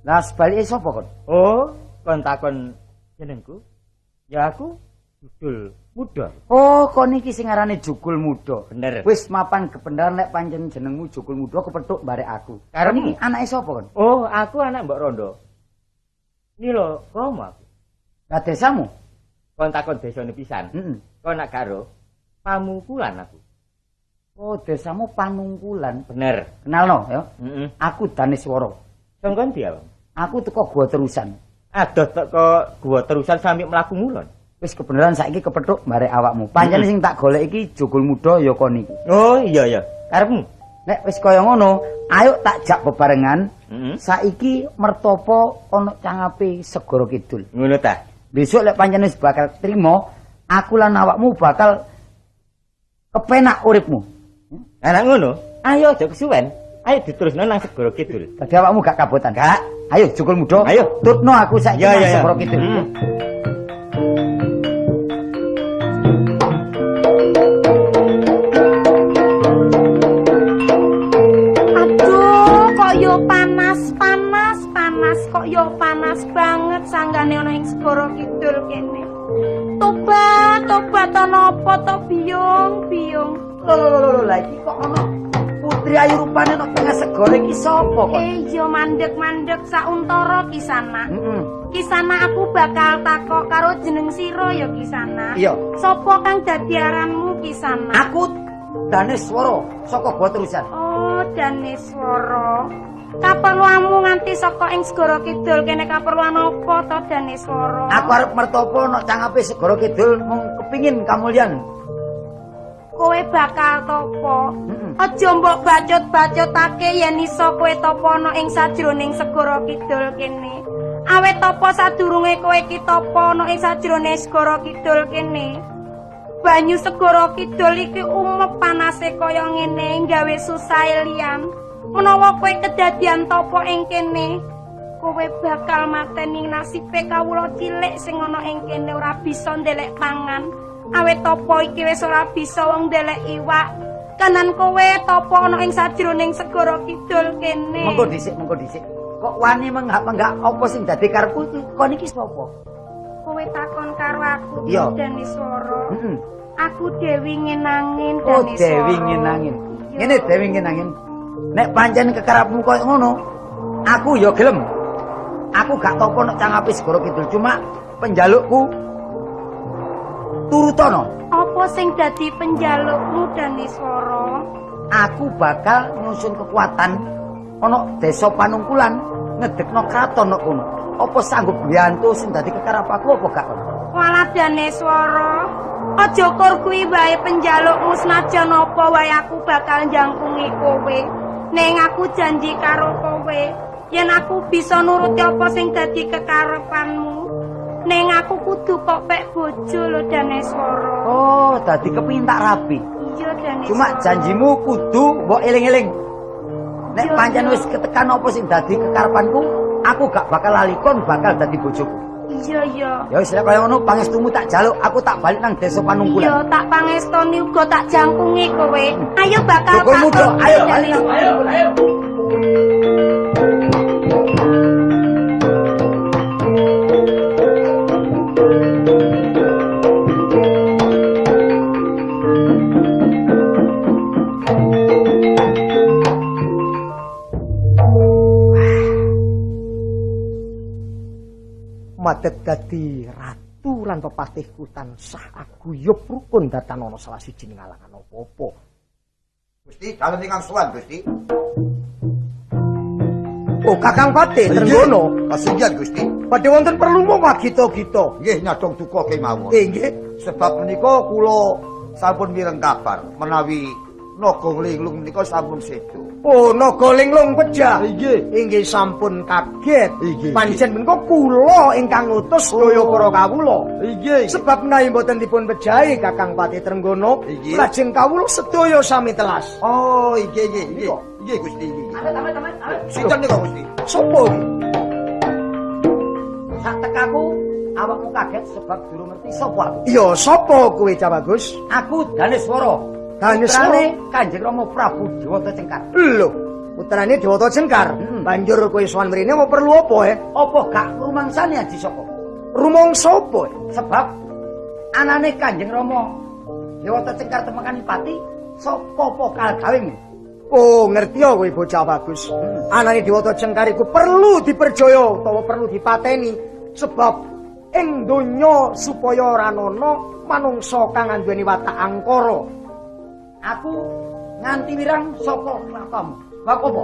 Speaker 4: Lah sebalike sapa kon?
Speaker 1: Oh, kon takon jenengku? Ya aku Jugul Muda.
Speaker 4: Oh, kon iki sing aranane Jugul Muda.
Speaker 1: Bener.
Speaker 4: Wis mapan kebenaran lek pancen jenengmu Jugul Muda kepethuk barek aku.
Speaker 1: Karepmu
Speaker 4: iki anake sapa kon?
Speaker 1: Oh, aku anak Mbok Rondo. Nilo kromo aku.
Speaker 4: Lah desamu?
Speaker 1: Kon takon desane pisan.
Speaker 4: Heeh.
Speaker 1: Kon nak karo Pamungkulan aku.
Speaker 4: Oh, desamu Panungkulan.
Speaker 1: Bener.
Speaker 4: Kenalno ya.
Speaker 1: Heeh.
Speaker 4: Aku Daniswara.
Speaker 1: Sangkon ndi, Abang?
Speaker 4: Aku teko gua terusan.
Speaker 1: Adoh teko gua terusan sampe mlaku ngulon.
Speaker 4: Wis kebenaran saiki kepethuk barek awakmu. Pancen sing tak golek iki Jugul Muda ya kon iki.
Speaker 1: Oh iya iya. Karepmu.
Speaker 4: Nek wis kaya ngono, ayo tak jak bebarengan. Saiki mertopo ana cangape Segara Kidul.
Speaker 1: Ngono ta.
Speaker 4: Besok lek pancen wis bakal trima, Aku lan awakmu bakal kepenak uripmu.
Speaker 1: Lah nek ngono, ayo aja kesuwen. Ayo diterusno nang Segara Kidul.
Speaker 4: Dadi awakmu gak kabotan.
Speaker 1: Gak.
Speaker 4: Ayo Jogol Muda.
Speaker 1: Ayo.
Speaker 4: Tutno aku saiki
Speaker 1: Ya,
Speaker 4: nang
Speaker 1: ya, ya.
Speaker 4: Segara Kidul.
Speaker 7: Aduh, kok yo panas, panas, panas, kok yo panas banget sanggane ana ing Segara Kidul kene. Tobat, tobat ana apa to biyung, biyung.
Speaker 4: Lho lho lho lho, lah iki kok ana putri ayu rupane nang tengah segara iki sapa kok?
Speaker 7: Eh yo mandek-mandek sauntara Kisana.
Speaker 4: Heeh.
Speaker 7: Kisana aku bakal takok karo jeneng sira ya Kisana.
Speaker 4: Iya.
Speaker 7: Sapa kang dadi aranmu Kisana?
Speaker 4: Aku Daneswara saka Gua Terusan.
Speaker 7: Oh, Daneswara. Kaperluanmu nganti saka ing Segara Kidul kene kaperluan apa to Daneswara?
Speaker 4: Aku arep mertopo nok cangape Segara Kidul mung kepingin kamulyan.
Speaker 7: Kowe bakal topo.
Speaker 4: Heeh.
Speaker 7: Aja mbok bacut-bacutake yen iso kowe topo ana ing sajroning Segara Kidul kene. Awit topo sadurunge kowe ki topo ana ing sajroning Segara Kidul kene. Banyu Segara Kidul iki umep panase kaya ngene gawe susah liyan. Menawa kowe kedadian topo ing kene, kowe bakal mateni nasibe kawula cilik sing ana ing kene ora bisa ndelek pangan. Awit topo iki wis ora bisa wong ndelek iwak. Kanan kowe topo ana ing sajroning Segara Kidul kene.
Speaker 4: Mengko dhisik, mengko dhisik. Kok wani menggak-menggak apa sing dadi karepku iki? Kon iki sapa?
Speaker 7: Kowe takon karo aku
Speaker 4: Iya.
Speaker 7: Daneswara.
Speaker 4: Heeh.
Speaker 7: Aku Dewi Ngenangin
Speaker 4: Oh,
Speaker 7: Daneswara.
Speaker 4: Dewi Ngenangin.
Speaker 7: Iya.
Speaker 4: Ngene Dewi Ngenangin. Nek pancen kekarepmu koyo ngono, aku ya gelem. Aku gak topo nek cangape Segara Kidul, cuma penjalukku turutono.
Speaker 7: Apa sing dadi penjalukmu Daneswara?
Speaker 4: Aku bakal nyusun kekuatan ana desa Panungkulan ngedekno kraton nek kono. Apa sanggup mbiyantu sing dadi kekarep aku apa gak kono?
Speaker 7: Walah Daneswara, aja kur kuwi wae penjalukmu senajan apa wae aku bakal njangkungi kowe. Ning aku janji karo kowe, yen aku bisa nuruti apa sing dadi kekarepanmu. Ning aku kudu kok pek bojo lho Daneswara.
Speaker 4: Oh, dadi kepingin tak rapi.
Speaker 7: Iya Daneswara.
Speaker 4: Cuma janjimu kudu mbok eling-eling. Nek
Speaker 7: Iya,
Speaker 4: pancen
Speaker 7: iya.
Speaker 4: wis ketekan apa sing dadi kekarepanku, aku gak bakal lali kon bakal dadi bojoku.
Speaker 7: Iya iya.
Speaker 4: Ya wis lek kaya ngono pangestumu tak jaluk, aku tak balik nang desa Panungkulan.
Speaker 7: Iya, tak pangestoni uga tak jangkungi kowe. Ayo bakal
Speaker 4: Joko Muda,
Speaker 7: tak
Speaker 4: ayo balik nang
Speaker 7: Daneswara.
Speaker 4: Panungkulan. Ayo.
Speaker 2: Madeg dadi ratu lan pepatihku tansah aguyub rukun datan ana salah siji ngalangan apa-apa.
Speaker 3: Gusti, dalem ingkang sowan, Gusti.
Speaker 2: Oh, Kakang Patih Trenggono,
Speaker 3: Kasinggihan, Gusti.
Speaker 2: badhe wonten perlu monggo gita-gita.
Speaker 3: Nggih nyadong duka kemawon.
Speaker 2: Nggih.
Speaker 3: Sebab menika kula sampun mireng kabar menawi Naga Linglung menika sampun sedo.
Speaker 2: Oh, Naga Linglung pejah.
Speaker 3: Inggih.
Speaker 2: Inggih sampun kaget.
Speaker 3: Inggih.
Speaker 2: Pancen menika kula ingkang ngutus sedaya para kawula.
Speaker 3: Inggih.
Speaker 2: Sebab menawi mboten dipun pejahi Kakang Patih Trenggono,
Speaker 3: Inggih.
Speaker 2: lajeng kawula sedaya sami telas.
Speaker 3: Oh, inggih inggih inggih. Inggih Gusti inggih.
Speaker 4: Amit amit amit. amit.
Speaker 3: Sinten nika Gusti?
Speaker 2: Sopo iki?
Speaker 4: Sak tekaku awakmu kaget sebab durung ngerti sapa aku.
Speaker 2: Iya, sapa kowe Cah Bagus?
Speaker 4: Aku Daneswara.
Speaker 2: Daneswara.
Speaker 4: Putrane Kanjeng Rama Prabu Dewata Cengkar.
Speaker 2: Lho, putrane Dewata Cengkar. Banjur kowe sowan mrene apa perlu apa, eh?
Speaker 4: Apa gak rumangsane Aji Saka?
Speaker 2: Rumangsa apa? eh?
Speaker 4: Sebab anane Kanjeng Rama Dewata Cengkar temekani pati saka pokal gawing.
Speaker 2: Oh, ngerti ya kowe bocah bagus. Anane Dewata Cengkar iku perlu diperjaya utawa perlu dipateni sebab ing donya supaya ora ana manungsa kang anduweni watak angkara.
Speaker 4: Aku nganti wirang saka kratonmu. Bab apa?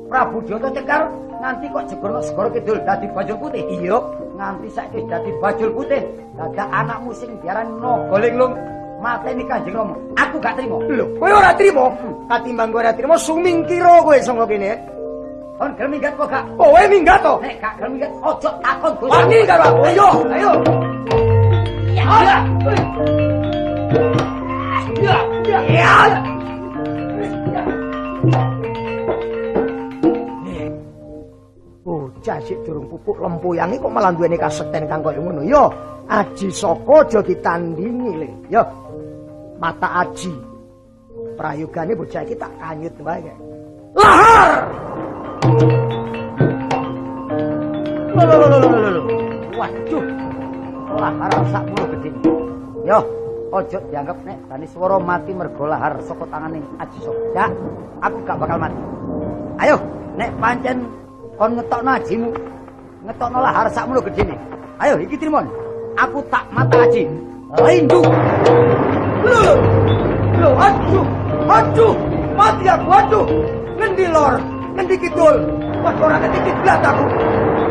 Speaker 4: Prabu Dewata Cengkar nganti kok jegur segara kidul dadi bajul putih.
Speaker 2: Iya,
Speaker 4: Nganti saiki dadi bajul putih, dadak anakmu sing diarani Naga Linglung mateni Kanjeng Rama. Aku gak trimo.
Speaker 2: Lho, kowe ora trimo? Katimbang kowe ora trimo sumingkira kowe saka kene.
Speaker 4: Kon gelem minggat apa gak?
Speaker 2: Kowe minggat to?
Speaker 4: Nek gak gelem minggat ojo takon Gusti.
Speaker 2: Wani karo aku. Ayo, ayo.
Speaker 7: Ya.
Speaker 2: Bocah sik durung pupuk lempuyange kok malah duweni kasekten kang kaya ngono. Yo, Aji Saka aja ditandingi le. Yo. Mata aji. Prayogane bocah iki tak kanyut wae. Lahar. Lho lho lho lho lho.
Speaker 4: Waduh. Lahar sakmono gedene. Yo, ojo dianggap nek Daniswara mati mergo lahar saka tangane Aji Saka. Ya, aku gak bakal mati. Ayo, nek pancen kon ngetokno ajimu, ngetokno lahar sakmono gedene. Ayo iki trimon. Aku tak mata aji. Lindu.
Speaker 2: Lho. Lho, aduh. Aduh, mati aku, aduh. Ngendi lor, ngendi kidul. Waduh, ora ngerti kiblat aku.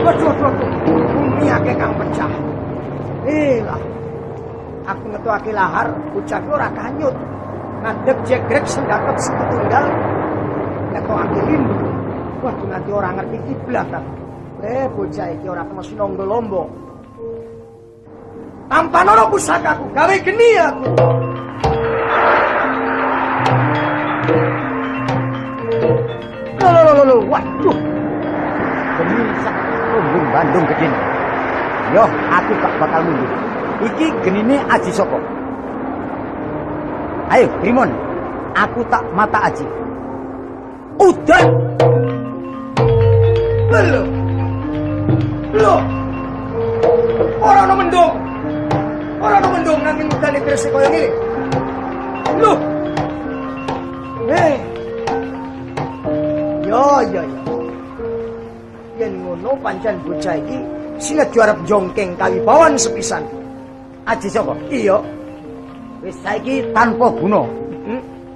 Speaker 2: Waduh, waduh, waduh. Bumi akeh kang pecah. Lah. Aku ngetokake lahar, bocah ki ora kanyut. Ngadeg jegrek sendakep setunggal. Ngetokake lindu. Waduh, nganti ora ngerti kiblat aku. Bocah iki ora kena sinonggo lombo. Tampanono pusakaku, gawe geni aku. Lho lho lho lho, waduh.
Speaker 4: Geni sak lumbung Bandung gedene. Yo, aku gak bakal mundur. Iki genine Aji Saka. Ayo, Trimon. Aku tak mata aji.
Speaker 2: Udan. Lho. Lho. Ora ono mendung. Ora ono mendung nanging udane gresik kaya ngene. Lho. Yo yo yo. Yen ngono pancen bocah iki sinadya arep jongkeng kawibawan sepisan.
Speaker 4: Aji Saka?
Speaker 2: Iya.
Speaker 4: Wis saiki tanpa guna.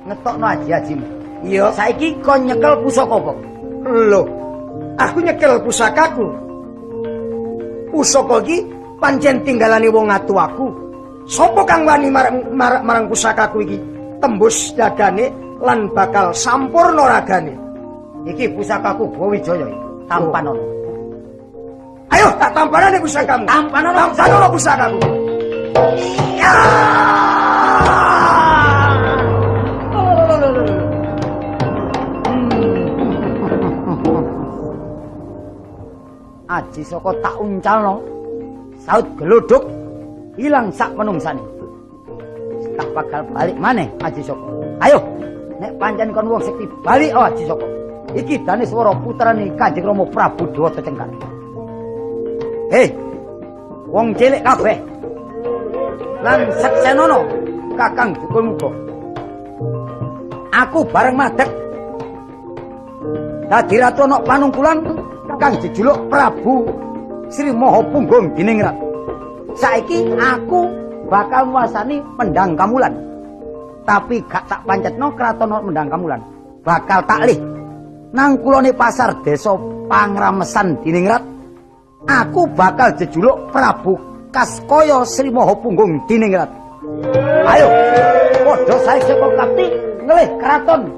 Speaker 4: Ngetokno aji-ajimu.
Speaker 2: Iya.
Speaker 4: Saiki kon nyekel pusaka apa?
Speaker 2: Lho. Aku nyekel pusakaku. Pusaka iki pancen tinggalane wong atuaku. Sopo kang wani marang pusakaku iki? Tembus dadane lan bakal sampurna ragane.
Speaker 4: Iki pusakaku Brawijaya iki. Tampanono.
Speaker 2: Ayo tak tampanane pusakamu.
Speaker 4: Tampanono,
Speaker 2: tampanono pusakaku. Ya!
Speaker 4: Aji Saka tak uncalno. Saut gelodok ilang sak menungsane. Tak bakal balik maneh Aji Saka. Ayo, nek pancen kon wong sekti balik oh Aji Saka. Iki Daniswara putrane Kanjeng Rama Prabu Dewata Cengkar. Hei, wong cilik kabeh. Lan seksenono Kakang Jukul Muga. Aku bareng madeg dadi ratu ana panungkulan kang jejuluk Prabu Sri Maha Punggung Diningrat. Saiki aku bakal nguasani Mendang Kamulan. Tapi gak tak pancetno kraton Mendang Kamulan. Bakal taklih nang kulone pasar desa Pangramesan Diningrat. Aku bakal jejuluk Prabu Kaskaya Sri Maha Punggung Diningrat. Ayo, padha sae saka kapti ngelih kraton